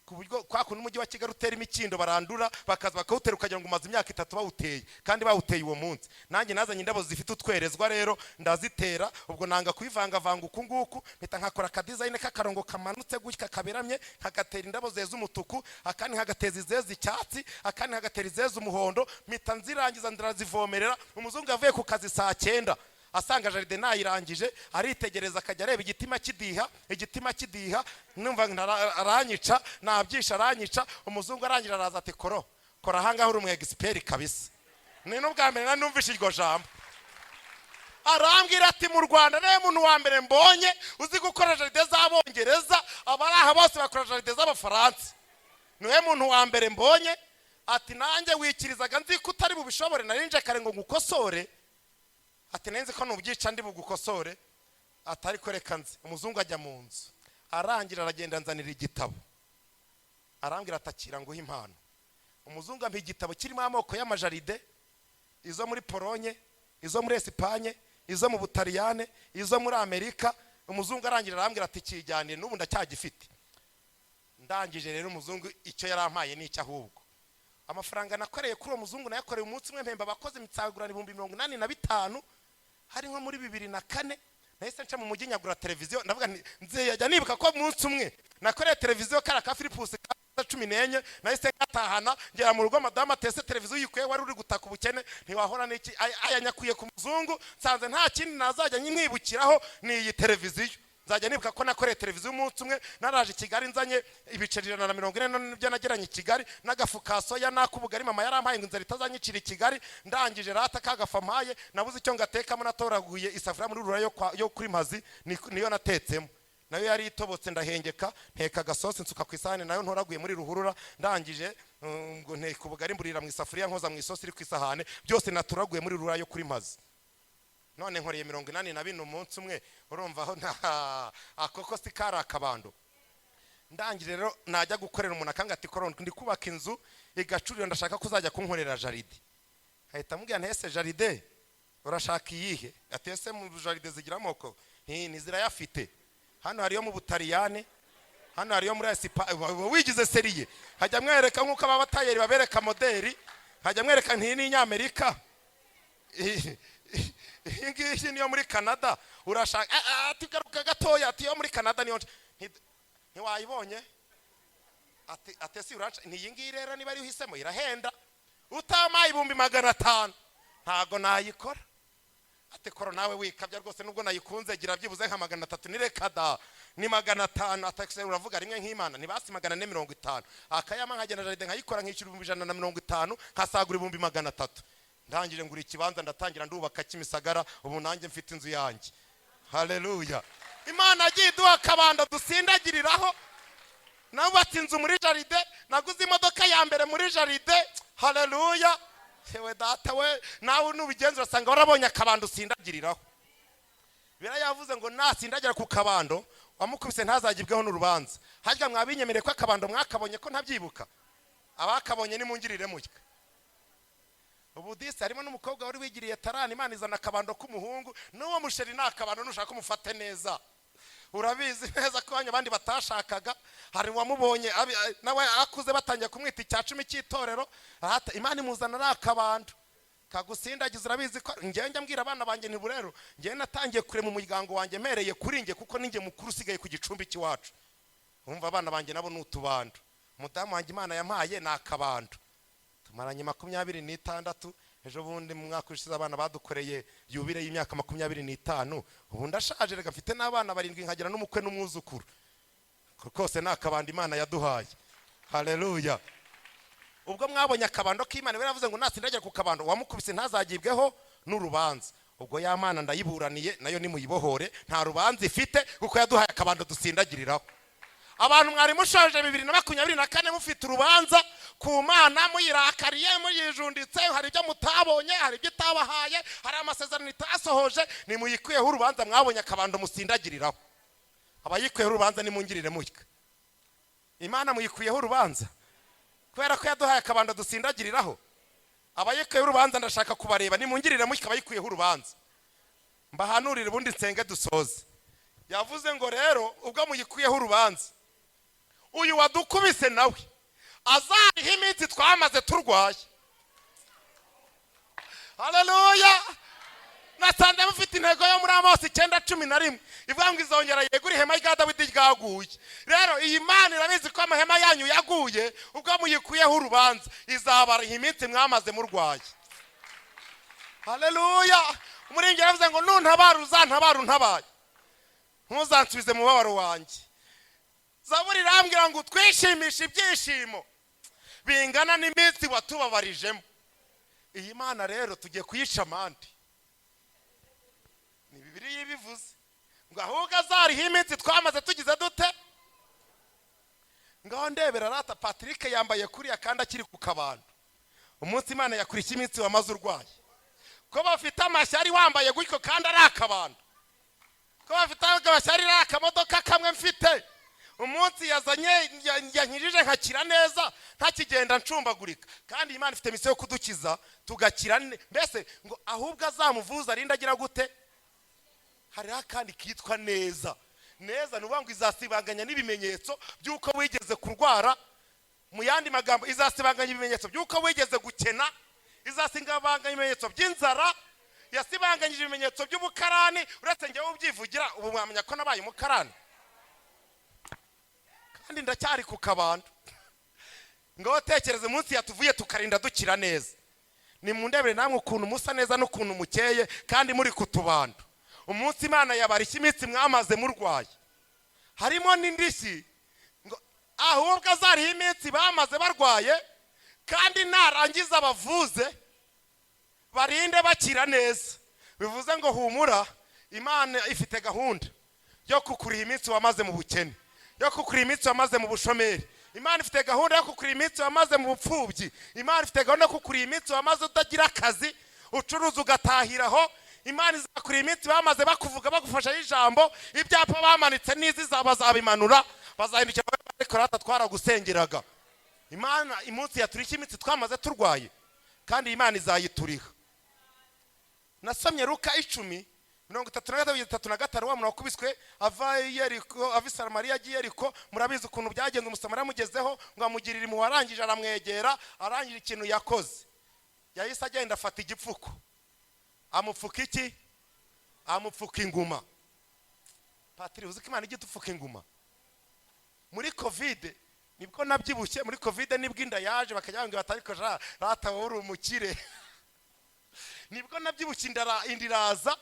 ku buryo kwa kundi umujyi wa Kigali utera imikindo, barandura bakaza bakawutera ukagira ngo umaze imyaka 3 bawuteye, kandi bawuteye uwo munsi. Nanjye nazanye indabo zifite utwerezwa rero ndazitera. Ubwo nanga kubivangavanga uku nguku, mpita nkakora akadesign k'akarongo kamanutse gutya kaberamye, nkagatera indabo zeza umutuku, akandi nkagateza izeza icyatsi, akandi nkagatera izeza umuhondo. Mpita nzirangiza, ndarazivomerera. Umuzungu yavuye ku kazi saa 9, asanga jardin nayirangije, aritegereza, akajya areba igitima kidiha, igitima kidiha. Numva aranyica, nabyisha aranyica. Umuzungu arangira araza ati: "Koro kora ahangaha, uri umu expert kabisa." Ni n'ubwa mbere nari numvise iryo jambo. Arambwira ati: "Mu Rwanda niwe muntu wa mbere mbonye uzi gukora jardin z'Abongereza, abari aha bose bakora jardin z'Abafaransa, niwe muntu wa mbere mbonye." Ati: "Nanjye wikirizaga nzi ko utari bubishobore, nari nje kare ngo ngukosore." Ati: "Nzi ko nubyica ndi bugukosore." Ati: "Ariko reka nzi." Umuzungu ajya mu nzu, arangira aragenda anzanira igitabo, arambwira atakira nguhe impano. Umuzungu ampa igitabo kirimo amoko y'amajardin, izo muri Polonye, izo muri Esipanye, izo muri Belgique, izo muri Canada, izo muri Izo mu Butaliyane, izo muri Amerika. Umuzungu arangira arambwira ati: "Kijyanire." N'ubu ndacyagifite. Ndangije rero, umuzungu icyo yarampaye ni icyo. Ahubwo amafaranga nakoreye kuri uwo muzungu, nayakoreye umunsi umwe, mpemba abakozi, nsagurana 85,000. Hari nko muri 2004. Nahise nca mu mujyi, nyagura televiziyo. Ndavuga nti nzajya nibuka ko umunsi umwe nakoreye televiziyo, kariya ka Philips ka 14. Nahise ngatahana, ngera mu rugo, madamu atese: "Televiziyo uyikuye? Wari uri gutaka ubukene, ntiwahora n'iki?" Aya nyakuye ku muzungu. Nsanze nta kindi nazajya nyimwibukiraho, ni iyi televiziyo. Nzajya nibuka ko nakoreye televiziyo umunsi umwe. Naraje i Kigali nzanye ibiceri 140 nibyo nageranye i Kigali, n'agafu ka soya n'ak'ubugari mama yarampaye ngo inzara itazanyicira i Kigali. Ndangije rata kagafu ampaye, nabuze icyo ngatekamo, natoraguye isafuriya muri rura yo kuri Mpazi, niyo natetsemo. Nayo yari itobotse. Ndahengeka, nteka agasosi, nsuka ku isahani nayo ntoraguye muri ruhurura. Ndangije ngo nteka ubugari, mburira mu isafuriya, nkoza mu isosi iri ku isahani, byose naturaguye muri rura yo kuri Mpazi. None nkoreye 84 umunsi umwe. Urumva aho nta akoko si kari akabando. Ndangije rero, najya gukorera umuntu akanga ati: "Koro, ndi kubaka inzu igacuriro, ndashaka ko uzajya kunkorera jardin." Ahita amubwira nti: "Ese jardin urashaka iyihe?" Ati: "Ese mu jardin zigira amoko?" Nti: "Ntizirayafite. Hano hariyo mu Butaliyane, hano hariyo muri Esipa." Wigize sérieux, nkajya mwereka nk'uko aba batayeri babereka modèle. Nkajya mwereka nti: "Ni Inyamerika, iyi ngiyi niyo muri Canada. Urashaka?" Ati: "Garuka gatoya." Ati: "Iyo muri Canada niyo ntiwayibonye?" Ati: "Ese uranca?" Ni iyi ngiyi rero, niba ariyo uhisemo irahenda, utamaye 500,000 ntago nayikora. Ati: "Koro, nawe wikabya rwose, nubwo nayikunze, gira byibuze nka 300." Nireka da, ni 500. Ati: "Uravuga rimwe nk'Imana." Ntibasi 450 akayama, nkagenda jardin nkayikora, nkishyura 150,000, nkasagura 300,000. Ndangije ngura ikibanza, ndatangira ndubaka Kimisagara. Ubu nanjye mfite inzu yanjye. Haleluya! Imana yagiye iduha akabando dusindagiriraho. Nubatse inzu muri jardin, naguze imodoka ya mbere muri jardin. Haleluya! Yewe data we, nawe nubigenza urasanga warabonye akabando usindagiriraho. Bira yavuze ngo nasindagira ku kabando, wamukubise ntazagibweho n'urubanza. Harya mwabinyemereye ko akabando mwakabonye, ko ntabyibuka? Abakabonye nimungirire mutya. Ubu disi harimo n'umukobwa wari wigiriye tarani, Imana izana akabando k'umuhungu. N'uwo musheri ni akabando, nushaka umufate neza. Urabizi neza ko abandi batashakaga, hari uwamubonye nawe akuze, batangiye kumwita icya cumi cy'itorero. Imana imuzana ari akabando kagusindagiza. Urabizi ko njyewe njya mbwira abana banjye nti rero njyewe natangiye kurema umuryango wanjye mpereye kuri njye, kuko ninjye mukuru usigaye ku gicumbi cy'iwacu. Wumva abana banjye nabo ni utubando. Umudamu wanjye Imana yampaye ni akabando, tumaranye 26. Ejo bundi mu mwaka ushize abana badukoreye yubile y'imyaka 25. Ubu ndashaje reka, mfite n'abana barindwi, nkagira n'umukwe n'umwuzukuru. Kose ni akabando Imana yaduhaye. Haleluya! Ubwo mwabonye akabando k'Imana, yaravuze ngo nasindagira ku kabando, wamukubise ntazagibweho n'urubanza. Ubwo ya Mana ndayiburaniye, nayo nimuyibohore, nta rubanza ifite kuko yaduhaye akabando dusindagiriraho. Abantu mwari mushaje 2024 mufite urubanza ku Mana, muyirakariye, muyijunditse, hari ibyo mutabonye, hari ibyo itabahaye, hari amasezerano itasohoje, nimuyikuyeho urubanza. Mwabonye akabando musindagiriraho. Abayikuyeho urubanza nimungirire mutya. Imana muyikuyeho urubanza kubera ko yaduhaye akabando dusindagiriraho? Abayikuyeho urubanza ndashaka kubareba, nimungirire mutya. Abayikuyeho urubanza mbahanurire, ubundi nsenge dusoze. Yavuze ngo rero ubwo muyikuyeho urubanza, uyu wadukubise nawe azariho iminsi twamaze turwaye. Haleluya! Nasanze mufite intego yo muri Amosi 9:11 ivuga ngo izongera yegura ihema rya Dawidi ryaguye. Rero iyi Mana irabizi ko amahema yanyu yaguye. Ubwo muyikuyeho urubanza, izabariha iminsi mwamaze murwaye. Haleluya! Umuririmbyi yaravuze ngo: "Nuntabara uzantabara untabaye, ntuzansubize mu mubabaro wanjye." Zaburi irambwira ngo twishimishe ibyishimo bingana n'iminsi watubabarijemo. Iyi Mana rero tugiye kuyica amande. Ni Bibiliya ibivuze ngo ahubwo azariho iminsi twamaze tugize dute? Ngaho ndebera rata, Patrick yambaye kuriya kandi akiri ku kabando. Umunsi Imana yakurikiye iminsi wamaze urwaye, ko bafite amashyari wambaye gutyo kandi ari akabando, ko bafite amashyari ari akamodoka kamwe mfite, umunsi yazanye yankijije nkakira neza, ntakigenda ncumbagurika. Kandi Imana ifite mission yo kudukiza tugakira mbese ngo ahubwo azamuvuza arinde agira gute? Hariho akandi kitwa neza neza. Ni ukuvuga ngo izasibanganya n'ibimenyetso by'uko wigeze kurwara. Mu yandi magambo, izasibanganya ibimenyetso by'uko wigeze gukena, izasibanganya ibimenyetso by'inzara, yasibanganyije ibimenyetso by'ubukarani. Uretse njyewe ubyivugira, ubu mwamenya ko nabaye umukarani kandi ndacyari ku kabando. Ngaho tekereza umunsi yatuvuye tukarinda dukira neza. Ni mu ndebere namwe ukuntu musa neza n'ukuntu mukeye kandi muri ku tubando. Umunsi Imana yabarishya iminsi mwamaze murwaye, harimo n'indishyi, ngo ahubwo azariho iminsi bamaze barwaye, kandi narangiza bavuze barinde bakira neza. Bivuze ngo humura, Imana ifite gahunda yo kukuriha iminsi wamaze mu bukene, yo kukuriha iminsi wamaze mu bushomeri. Imana ifite gahunda yo kukuriha iminsi wamaze mu bupfubyi. Imana ifite gahunda yo kukuriha iminsi wamaze utagira akazi, ucuruza ugatahiraho. Imana izakuriha iminsi bamaze bakuvuga, bagufashaho ijambo. Ibyapa bamanitse n'izi bazabimanura, bazahindukira, ariko rata twaragusengeraga. Imana imunsi yaturishye iminsi twamaze turwaye, kandi Imana izayituriha. Nasomye Luka 10:33 kugeza 35. Wa muntu wakubiswe ava i Yeriko, ava i Samariya agiye Yeriko, murabizi ukuntu byagenze. Umusamariya amugezeho ngo amugirire impuhwe, arangije aramwegera. Arangije ikintu yakoze, yahise agenda afata igipfuko, amupfuka iki? Amupfuka inguma. Patiri, uzi ko Imana ijya idupfuka inguma? Muri COVID nibwo nabyibushye. Muri COVID nibwo inda yaje, bakajya bambwira bati: "Ariko rata wowe uri umukire." Nibwo nabyibushye, inda iraza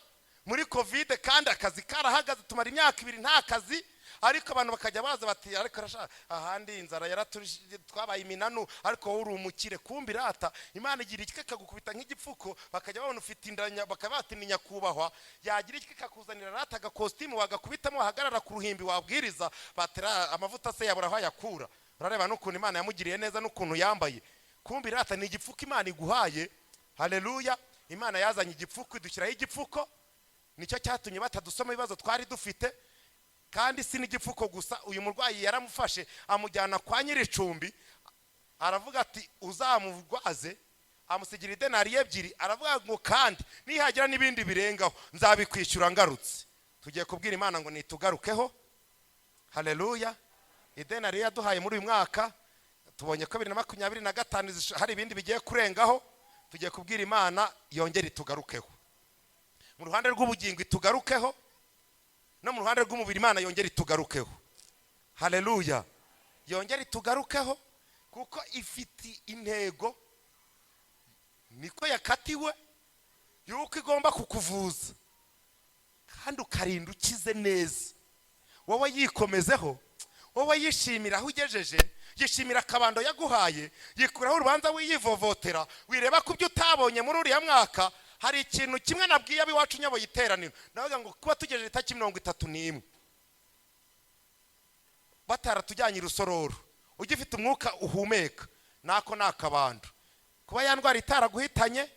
muri COVID, kandi akazi karahagaze, tumara imyaka 2 nta kazi. Ariko abantu bakajya baza bati: "Ariko rasha ahandi inzara yaraturishije, twabaye iminanu, ariko wowe uri umukire." Kumbi rata Imana igira iki? Ikagukubita nk'igipfuko, bakajya babona ufite inda, bakaba bati: "Ni nyakubahwa." Yagira iki? Ikakuzanira rata agakositimu, wagakubitamo, wahagarara ku ruhimbi wabwiriza, batera amavuta se yabura aho ayakura? Urareba n'ukuntu Imana yamugiriye neza n'ukuntu yambaye. Kumbi rata ni igipfuko Imana iguhaye. Haleluya! Imana yazanye igipfuko, idushyiraho igipfuko, nicyo cyatumye batadusoma ibibazo twari dufite. Kandi si n'igipfuko gusa, uyu murwayi yaramufashe amujyana kwa nyir'icumbi, aravuga ati: "Uzamurwaze." Amusigira idenari 2, aravuga ngo: "Kandi nihagira n'ibindi birengaho nzabikwishyura ngarutse." Tugiye kubwira Imana ngo nitugarukeho. Haleluya! Idenari yaduhaye muri uyu mwaka, tubonye ko 2025 hari ibindi bigiye kurengaho. Tugiye kubwira Imana yongere itugarukeho mu ruhande rw'ubugingo, itugarukeho no mu ruhande rw'umubiri. Imana yongere itugarukeho. Haleluya! Yongere itugarukeho kuko ifite intego, niko yakatiwe yuko igomba kukuvuza kandi ukarinda ukize neza. Wowe yikomezeho, wowe yishimira aho ugejeje, yishimira akabando yaguhaye, yikuraho urubanza, wiyivovotera, wireba ku byo utabonye muri uriya mwaka. Hari ikintu kimwe nabwiye ab'iwacu nyoboye iteraniro, navuga ngo kuba tugejeje itariki 31 bataratujyanye i Rusororo, ugifite umwuka uhumeka, nako ni akabando. Kuba ya ndwara itaraguhitanye,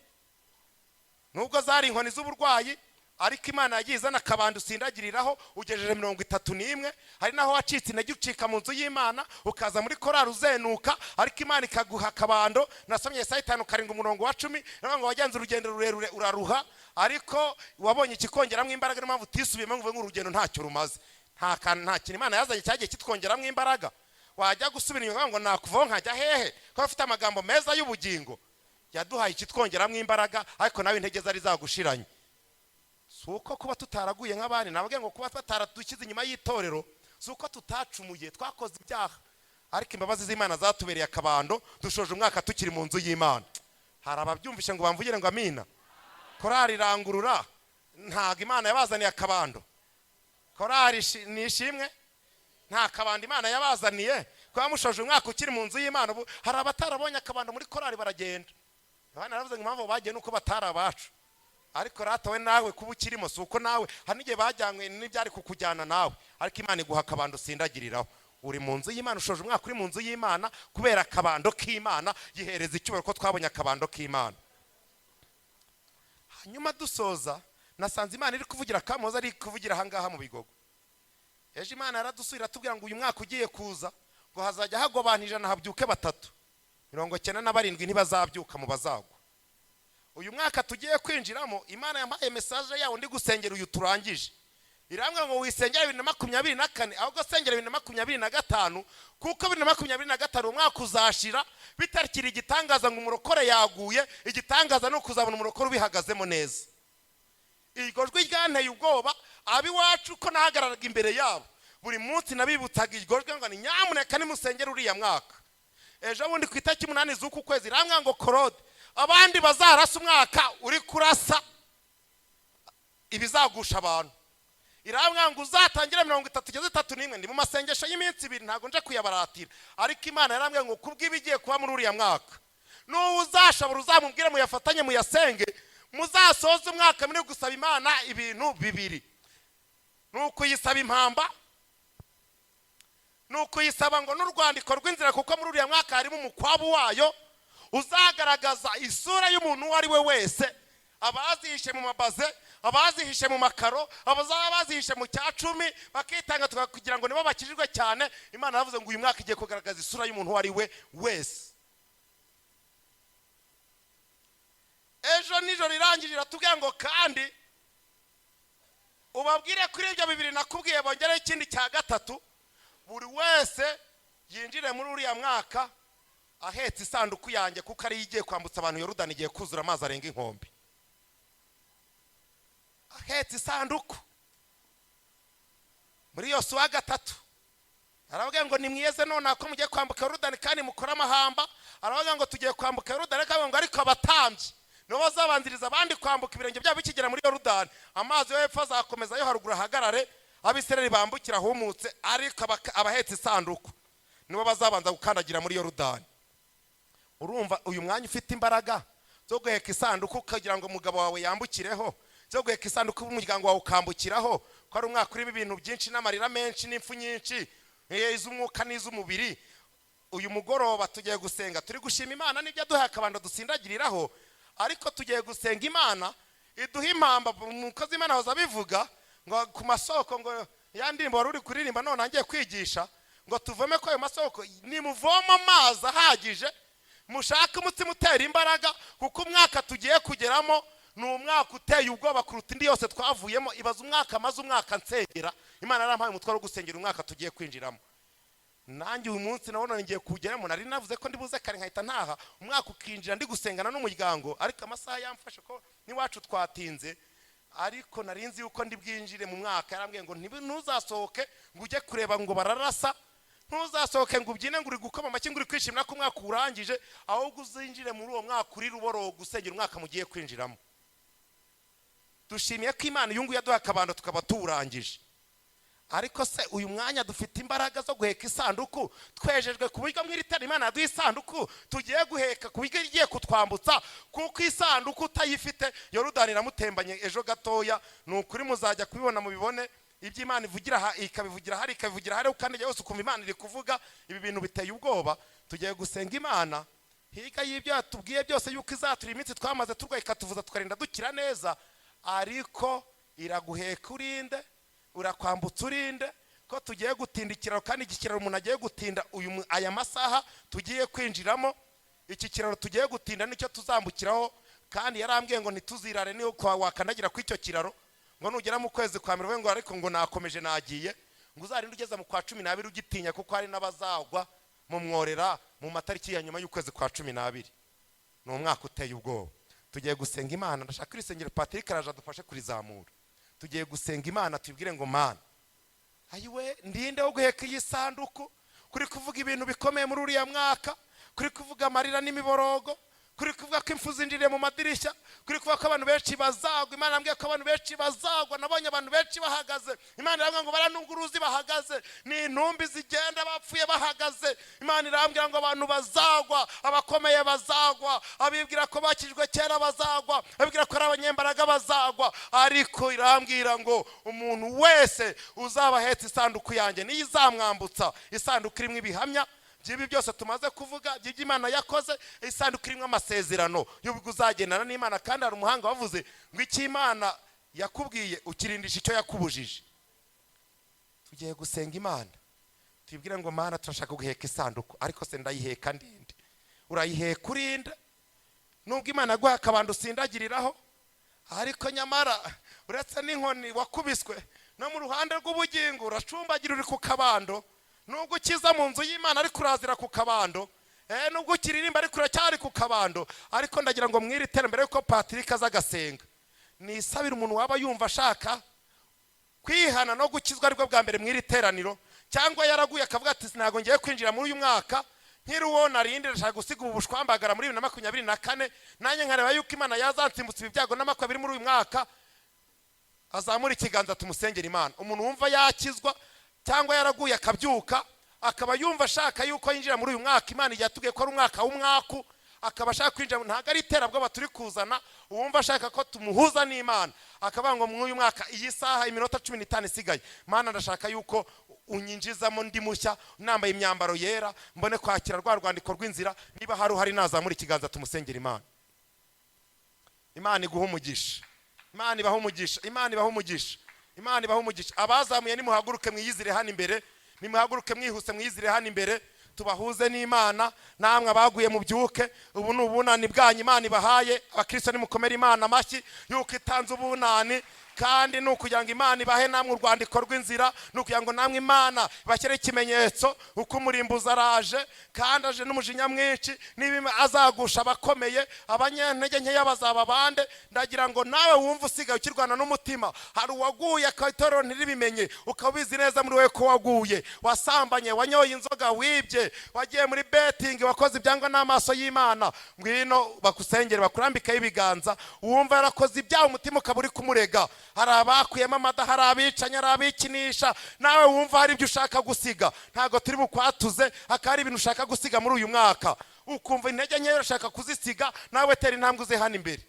nubwo zari inkoni z'uburwayi, ariko Imana yagiye izana akabando usindagiriraho, ugejeje 31. Hari naho wacitse intege, ucika mu nzu y'Imana, ukaza muri korari uzenuka, ariko Imana ikaguha akabando. Nasomye Yesaya 57 umurongo wa 10, navuga ngo wagenze urugendo rurerure uraruha, ariko wabonye ikikongeramo imbaraga. Niyo mpamvu utisubiyemo ngo uvuge ngo urugendo ntacyo rumaze. Nta kantu, nta kintu Imana yazanye cyagiye kitwongeramo imbaraga. Wajya gusubira inyuma ngo nakuvaho nkajya hehe, ko afite amagambo meza y'ubugingo? Yaduhaye ikitwongeramo imbaraga, ariko nawe intege zari zagushiranye. Si uko kuba tutaraguye nk'abandi, nababwiye ngo kuba bataradushyize inyuma y'itorero si uko tutacumuye, twakoze ibyaha, ariko imbabazi z'Imana zatubereye akabando, dushoje umwaka tukiri mu nzu y'Imana. Hari ababyumvishe ngo bamvugire ngo amina? Korari irangurura, ntabwo Imana yabazaniye akabando? Korari ni ishimwe, nta kabando Imana yabazaniye kuba mushoje umwaka ukiri mu nzu y'Imana? Ubu hari abatarabonye akabando muri korari baragenda. Yohana yaravuze ngo impamvu bagiye nuko batari abacu. Ariko rata we, nawe kuba ukirimo si uko nawe, hari n'igihe bajyanywe n'ibyari kukujyana nawe, ariko Imana iguha akabando usindagiriraho. Uri mu nzu y'Imana, ushoje umwaka uri mu nzu y'Imana kubera akabando k'Imana. Yihereza icyubahiro ko twabonye akabando k'Imana. Hanyuma dusoza, nasanze Imana iri kuvugira Kamoza, ari kuvugira ahangaha mu Bigogo. Ejo Imana yaradusubira atubwira ngo uyu mwaka ugiye kuza, ngo hazajya hagwa abantu 100 habyuke batatu, 97 ntibazabyuka mu bazagwa. Uyu mwaka tugiye kwinjiramo, Imana yampaye message yawo ndi gusengera uyu turangije. Irambwira ngo wisengera 2024, ahubwo sengera 2025, kuko 2025 umwaka uzashira bitakiri igitangaza ngo umurokore yaguye. Igitangaza ni ukuzabona umurokore ubihagazemo neza. Iryo jwi ryanteye ubwoba. Ab'iwacu ko nahagararaga imbere yabo buri munsi, nabibutsaga iryo jwi ngo ni nyamuneka nimusengere uriya mwaka. Ejo bundi ku itariki 8 z'uku kwezi irambwira ngo: "Claude, abandi bazarasa umwaka uri kurasa ibizagusha abantu." Irambwira ngo uzatangire 30 ugeze 31. Ndi mu masengesho y'iminsi 2, ntabwo nje kuyabaratira, ariko Imana yarambwira ngo kubw'ibigiye kuba muri uriya mwaka, n'uwo uzashabura uzamubwire muyafatanye muyasenge, muzasoze umwaka muri gusaba Imana ibintu bibiri: ni ukuyisaba impamba, ni ukuyisaba ngo n'urwandiko rw'inzira, kuko muri uriya mwaka harimo umukwabu wayo uzagaragaza isura y'umuntu uwo ari we wese: abazihishe mu mabaze, abazihishe mu makaro, abazaba bazihishe mu cya cumi bakitanga kugira ngo nibo bakijijwe cyane. Imana yavuze ngo uyu mwaka igiye kugaragaza isura y'umuntu uwo ari we wese. Ejo nijoro irangije iratubwira ngo kandi ubabwire kuri ibyo bibiri nakubwiye bongereho ikindi cya gatatu: buri wese yinjire muri uriya mwaka ahetse isanduku yanjye, kuko ariyo igiye kwambutsa abantu Yorudani igiye kuzura amazi arenga inkombe. Ahetse isanduku. Muri Yosuwa 3 aravuga ngo nimwiyeze nonaha ko mugiye kwambuka Yorudani kandi mukore amahamba. Aravuga ngo tugiye kwambuka Yorudani, ariko ngo ariko abatambyi nibo bazabanziriza abandi kwambuka. Ibirenge byabo bikigera muri Yorudani, amazi yo hepfo azakomeza, yo haruguru ahagarare, Abisirayeli bambukira ahumutse, ariko abahetse isanduku nibo bazabanza gukandagira muri Yorudani. Urumva uyu mwanya ufite imbaraga zo guheka isanduku kugira ngo umugabo wawe yambukireho, zo guheka isanduku y'umuryango wawe ukambukiraho, ko ari umwaka urimo ibintu byinshi n'amarira menshi n'impfu nyinshi, iz'umwuka n'iz'umubiri. Uyu mugoroba tugiye gusenga, turi gushima Imana n'ibyo yaduhaye akabando dusindagiriraho, ariko tugiye gusenga Imana iduha impamba. Umukozi Imana ahoza abivuga ngo ku masoko, ngo ya ndirimbo wari uri kuririmba none ngiye kwigisha, ngo tuvome ko ayo masoko. Nimuvoma amazi ahagije, mushake umutsima utera imbaraga, kuko umwaka tugiye kugeramo ni umwaka uteye ubwoba kuruta indi yose twavuyemo. Ibaza umwaka maze umwaka nsengera, Imana yarampaye umutwaro wo gusengera umwaka tugiye kwinjiramo. Nanjye uyu munsi nabona ngiye kuwugeramo. Nari navuze ko ndibuze kare nkahita ntaha, umwaka ukinjira ndi gusengana n'umuryango, ariko amasaha yamfashe ko n'iwacu twatinze. Ariko nari nzi yuko ndi bwinjire mu mwaka. Yarambwiye ngo ntuzasohoke ngo ujye kureba ngo bararasa, ntuzasohoke ngo ubyine ngo uri gukoma amashyi ngo uri kwishimira ko umwaka urangije, ahubwo uzinjire muri uwo mwaka uri ruboroga usengera umwaka mugiye kwinjiramo. Dushimiye ko Imana uyu nguyu yaduhaye akabando tukaba tuwurangije. Ariko se uyu mwanya dufite imbaraga zo guheka isanduku? Twejejwe ku buryo mu iri tara Imana yaduha isanduku tugiye guheka, ku buryo igiye kutwambutsa, kuko isanduku utayifite Yorudani iramutembanye ejo gatoya. Ni ukuri muzajya kubibona, mubibone ibyo Imana ivugira aha, ikabivugira hari, ikabivugira hari, ukandagira hose ukumva Imana iri kuvuga. Ibi bintu biteye ubwoba. Tugiye gusenga Imana hirya y'ibyo yatubwiye byose yuko izatura iminsi twamaze turwaye, ikatuvuza tukarinda dukira neza. Ariko iraguheka urinde, urakwambutsa urinde, ko tugiye gutinda ikiraro, kandi iki kiraro umuntu agiye gutinda aya masaha tugiye kwinjiramo, iki kiraro tugiye gutinda nicyo tuzambukiraho. Kandi yarambwiye ngo ntituzirare, niyo wakandagira kuri icyo kiraro, ngo nugera mu kwezi kwa mbere ngo ariko ngo nakomeje nagiye, ngo uzarinde ugeze mu kwa 12 ugitinya, kuko hari n'abazagwa mu mworera mu matariki ya nyuma y'ukwezi kwa 12. Ni umwaka uteye ubwoba. Tugiye gusenga Imana. Ndashaka iri sengero Patrick araje adufashe kurizamura. Tugiye gusenga Imana, tubwire ngo: "Mana, ayiwe, ndinde wo guheka iyi sanduku? Kuri kuvuga ibintu bikomeye muri uriya mwaka, kuri kuvuga amarira n'imiborogo, kuri kuvuga ko impfu zinjiriye mu madirishya, kuri kuvuga ko abantu benshi bazagwa." Imana yambwiye ko abantu benshi bazagwa. Nabonye abantu benshi bahagaze. Imana irambwira ngo bariya nubwo uruzi bahagaze, ni intumbi zigenda, bapfuye bahagaze. Imana irambwira ngo abantu bazagwa, abakomeye bazagwa, abibwira ko bakijwe kera bazagwa, abibwira ko ari abanyembaraga bazagwa. Ariko irambwira ngo umuntu wese uzaba ahetse isanduku yanjye niyo izamwambutsa. Isanduku irimo ibihamya by'ibi byose tumaze kuvuga by'ibyo Imana yakoze, isanduku irimo amasezerano y'ubwo uzagendana n'Imana. Kandi hari umuhanga wavuze ngo icyo Imana yakubwiye ukirindisha icyo yakubujije. Tugiye gusenga Imana, tubwire ngo: "Mana, turashaka guheka isanduku, ariko se ndayiheka ndinde?" Urayiheka urinde, nubwo Imana yaguhaye akabando usindagiriraho, ariko nyamara uretse n'inkoni wakubiswe. No mu ruhande rw'ubugingo uracumbagira, uri ku kabando. Nubwo ukiza mu nzu y'Imana, ariko urazira ku kabando. Nubwo ukiririmba, ariko uracyari ku kabando. Ariko ndagira ngo mwiri iterambere yuko Patrick aza agasenga, nisabire umuntu waba yumva ashaka kwihana no gukizwa aribwo bwa mbere mw'iri teraniro, cyangwa yaraguye akavuga ati: "Ntabwo ngiye kwinjira muri uyu mwaka nkiri uwo narindi, ndashaka gusiga ubu bushwambagara muri 2024, nanjye nkareba yuko Imana yazansimbutsa ibi byago n'amakwa biri muri uyu mwaka," azamura ikiganza tumusengera Imana. Umuntu wumva yakizwa cyangwa yaraguye akabyuka, akaba yumva ashaka yuko yinjira muri uyu mwaka Imana igihe yatubwiye ko ari umwaka w'umwaku, akaba ashaka kwinjira, ntabwo ari iterabwoba turi kuzana. Uwumva ashaka ko tumuhuza n'Imana, akavuga ngo: "Muri uyu mwaka, iyi saha, iminota 15 isigaye, Mana, ndashaka yuko unyinjizamo ndi mushya, nambaye imyambaro yera, mbone kwakira rwa rwandiko rw'inzira," niba hari uhari nazamura ikiganza tumusengera Imana. Imana iguha umugisha, Imana ibaha umugisha, Imana ibaha umugisha, Imana ibaha umugisha. Abazamuye nimuhaguruke mwiyizire hano imbere, nimuhaguruke mwihuse mwiyizire hano imbere, tubahuze n'Imana. Namwe abaguye mubyuke, ubu ni ubunani bwanyu Imana ibahaye. Abakristo, nimukomere Imana amashyi yuko itanze ubunani, kandi ni ukugira ngo Imana ibahe namwe urwandiko rw'inzira, ni ukugira ngo namwe Imana ibashyire ikimenyetso uko umurimbuzi araje, kandi aje n'umujinya mwinshi. Niba azagusha abakomeye, abanyantege nkeya bazaba bande? Ndagira ngo nawe wumve usigaye ukirwana n'umutima, hari uwaguye itorero ntiribimenye, ukaba ubizi neza muri wowe ko waguye, wasambanye, wanyoye inzoga, wibye, wagiye muri betting, wakoze ibyangwa n'amaso y'Imana, ngwino bakusengere, bakurambikeho ibiganza. Wumva yarakoze ibyaha, umutima ukaba uri kumurega, hari abakuyemo amada, hari abicanya, hari abikinisha, nawe wumva hari ibyo ushaka gusiga, ntabwo turi bukwatuze. Hakaba hari ibintu ushaka gusiga muri uyu mwaka, ukumva intege nkeya urashaka kuzisiga, nawe tera intambwe uze hano imbere.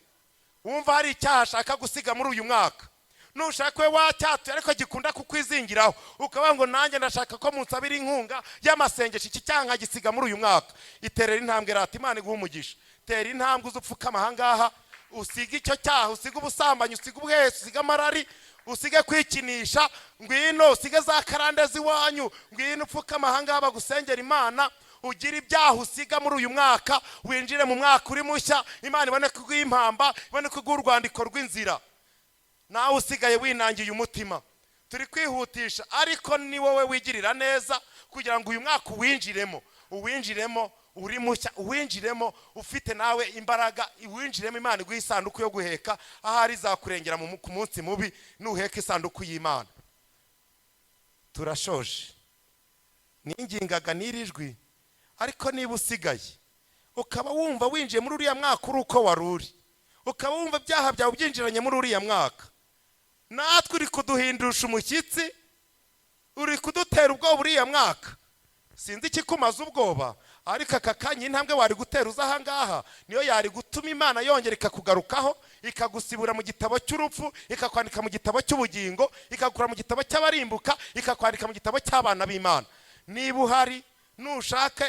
Wumva hari icyaha ashaka gusiga muri uyu mwaka, nushaka we wacyatuye ariko gikunda kukwizingiraho, ukavuga ngo: "Nanjye ndashaka ko munsabira inkunga y'amasengesho, iki cyaha nkagisiga muri uyu mwaka," iterera intambwe rata. Imana iguha umugisha. Tera intambwe uze upfukama ahangaha, usige icyo cyaha, usige ubusambanyi, usige ubuhesi, usige amarari, usige kwikinisha, ngwino usige za karande z'iwanyu, ngwino upfukama ahangaha bagusengera Imana, ugire ibyaha usiga muri uyu mwaka, winjire mu mwaka uri mushya, Imana ibone kuguha impamba, ibone kuguha urwandiko rw'inzira. Nawe usigaye winangiye umutima, turi kwihutisha, ariko ni wowe wigirira neza kugira ngo uyu mwaka uwinjiremo, uwinjiremo uri mushya, uwinjiremo ufite nawe imbaraga, uwinjiremo Imana iguha isanduku yo guheka. Ahari izakurengera ku munsi mubi nuheka isanduku y'Imana. Turashoje. Ningingaga n'iri jwi, ariko niba usigaye ukaba wumva winjiye muri uriya mwaka uri uko wari uri, ukaba wumva ibyaha byawe byinjiranye muri uriya mwaka, natwe uri kuduhindusha umushyitsi, uri kudutera ubwoba uriya mwaka. Sinzi ikikumaza ubwoba, ariko aka kanya intambwe wari gutera uza ahangaha niyo yari gutuma Imana yongera ikakugarukaho, ikagusibura mu gitabo cy'urupfu, ikakwandika mu gitabo cy'ubugingo, ikagukura mu gitabo cy'abarimbuka, ikakwandika mu gitabo cy'abana b'Imana. Niba uhari, nushake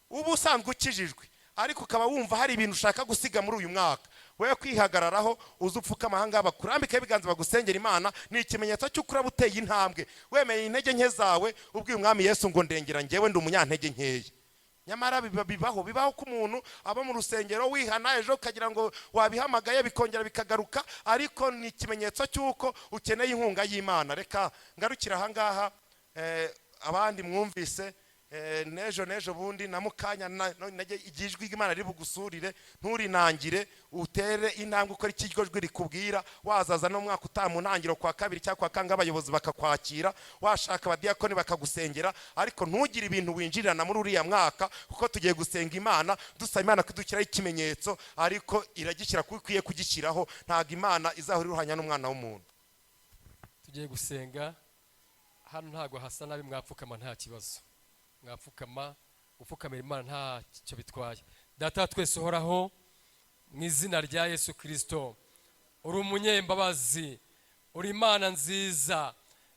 uba usanzwe ukijijwe, ariko ukaba wumva hari ibintu ushaka gusiga muri uyu mwaka, we kwihagararaho, uze upfuka ahangaha bakurambikeho ibiganza, bagusengera Imana. Ni ikimenyetso cy'uko uraba uteye intambwe, wemeye intege nke zawe, ubwiye Umwami Yesu ngo: "Ndengera, njyewe ndi umunyantege nkeya." Nyamara bibaho, bibaho ko umuntu aba mu rusengero wihana, ejo ukagira ngo wabihamagaye, bikongera bikagaruka, ariko ni ikimenyetso cy'uko ukeneye inkunga y'Imana. Reka ngarukire ahangaha. Abandi mwumvise, n'ejo n'ejo bundi na mukanya igihe ijwi ry'Imana riri bugusurire, nturinangire, utere intambwe, ukora icyo iryo jwi rikubwira. Wazaza no mwaka utaha mu ntangiriro kwa kabiri cyangwa kwa kangahe, abayobozi bakakwakira, washaka abadiyakoni bakagusengera, ariko ntugire ibintu winjirirana muri uriya mwaka, kuko tugiye gusenga Imana, dusaba Imana kudushyiraho ikimenyetso, ariko iragishyira kuko ikwiye kugishyiraho. Ntabwo Imana izahora iruhanya n'umwana w'umuntu. Tugiye gusenga. Hano ntabwo hasa nabi, mwapfukama nta kibazo, mwapfukama. Gupfukamira Imana ntacyo bitwaye. Data wa twese uhoraho, mu izina rya Yesu Kirisito, uri umunyembabazi, uri Imana nziza,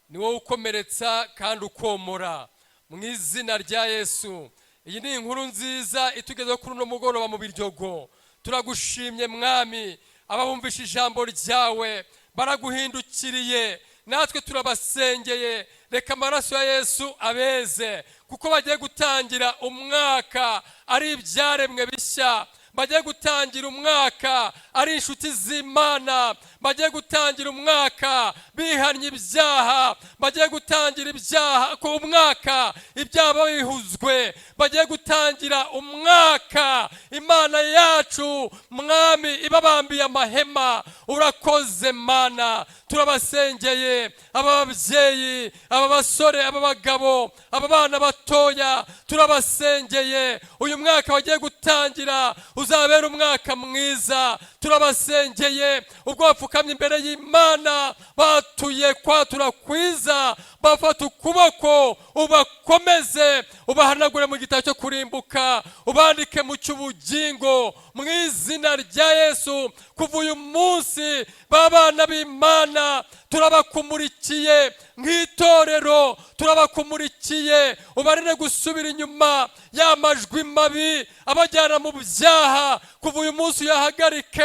ni wowe ukomeretsa kandi ukomora. Mu izina rya Yesu, iyi ni inkuru nziza itugezeho kuri uno mugoroba mu Biryogo. Turagushimye Mwami, ababumvisha ijambo ryawe baraguhindukiriye, natwe turabasengeye. Reka amaraso ya Yesu abeze, kuko bagiye gutangira umwaka ari ibyaremwe bishya. Bagiye gutangira umwaka ari inshuti z'Imana, bagiye gutangira umwaka bihannye ibyaha, bagiye gutangira ibyaha ku umwaka ibyaha bihuzwe, bagiye gutangira umwaka Imana yacu, Mwami, ibabambiye amahema. Urakoze Mana. Turabasengeye aba babyeyi, aba basore, aba bagabo, aba bana batoya. Turabasengeye, uyu mwaka bagiye gutangira uzabera umwaka mwiza. Turabasengeye, ubwo bapfukamye imbere y'Imana batuye kwatura kwiza, bafata ukuboko, ubakomeze, ubahanagure mu gitabo cyo kurimbuka, ubandike mu cy'ubugingo mu izina rya Yesu. Kuva uyu munsi, b'abana b'Imana, turabakumurikiye nk'itorero, turabakumurikiye, ubarinde gusubira inyuma. Ya majwi mabi abajyana mu byaha, kuva uyu munsi uyahagarike.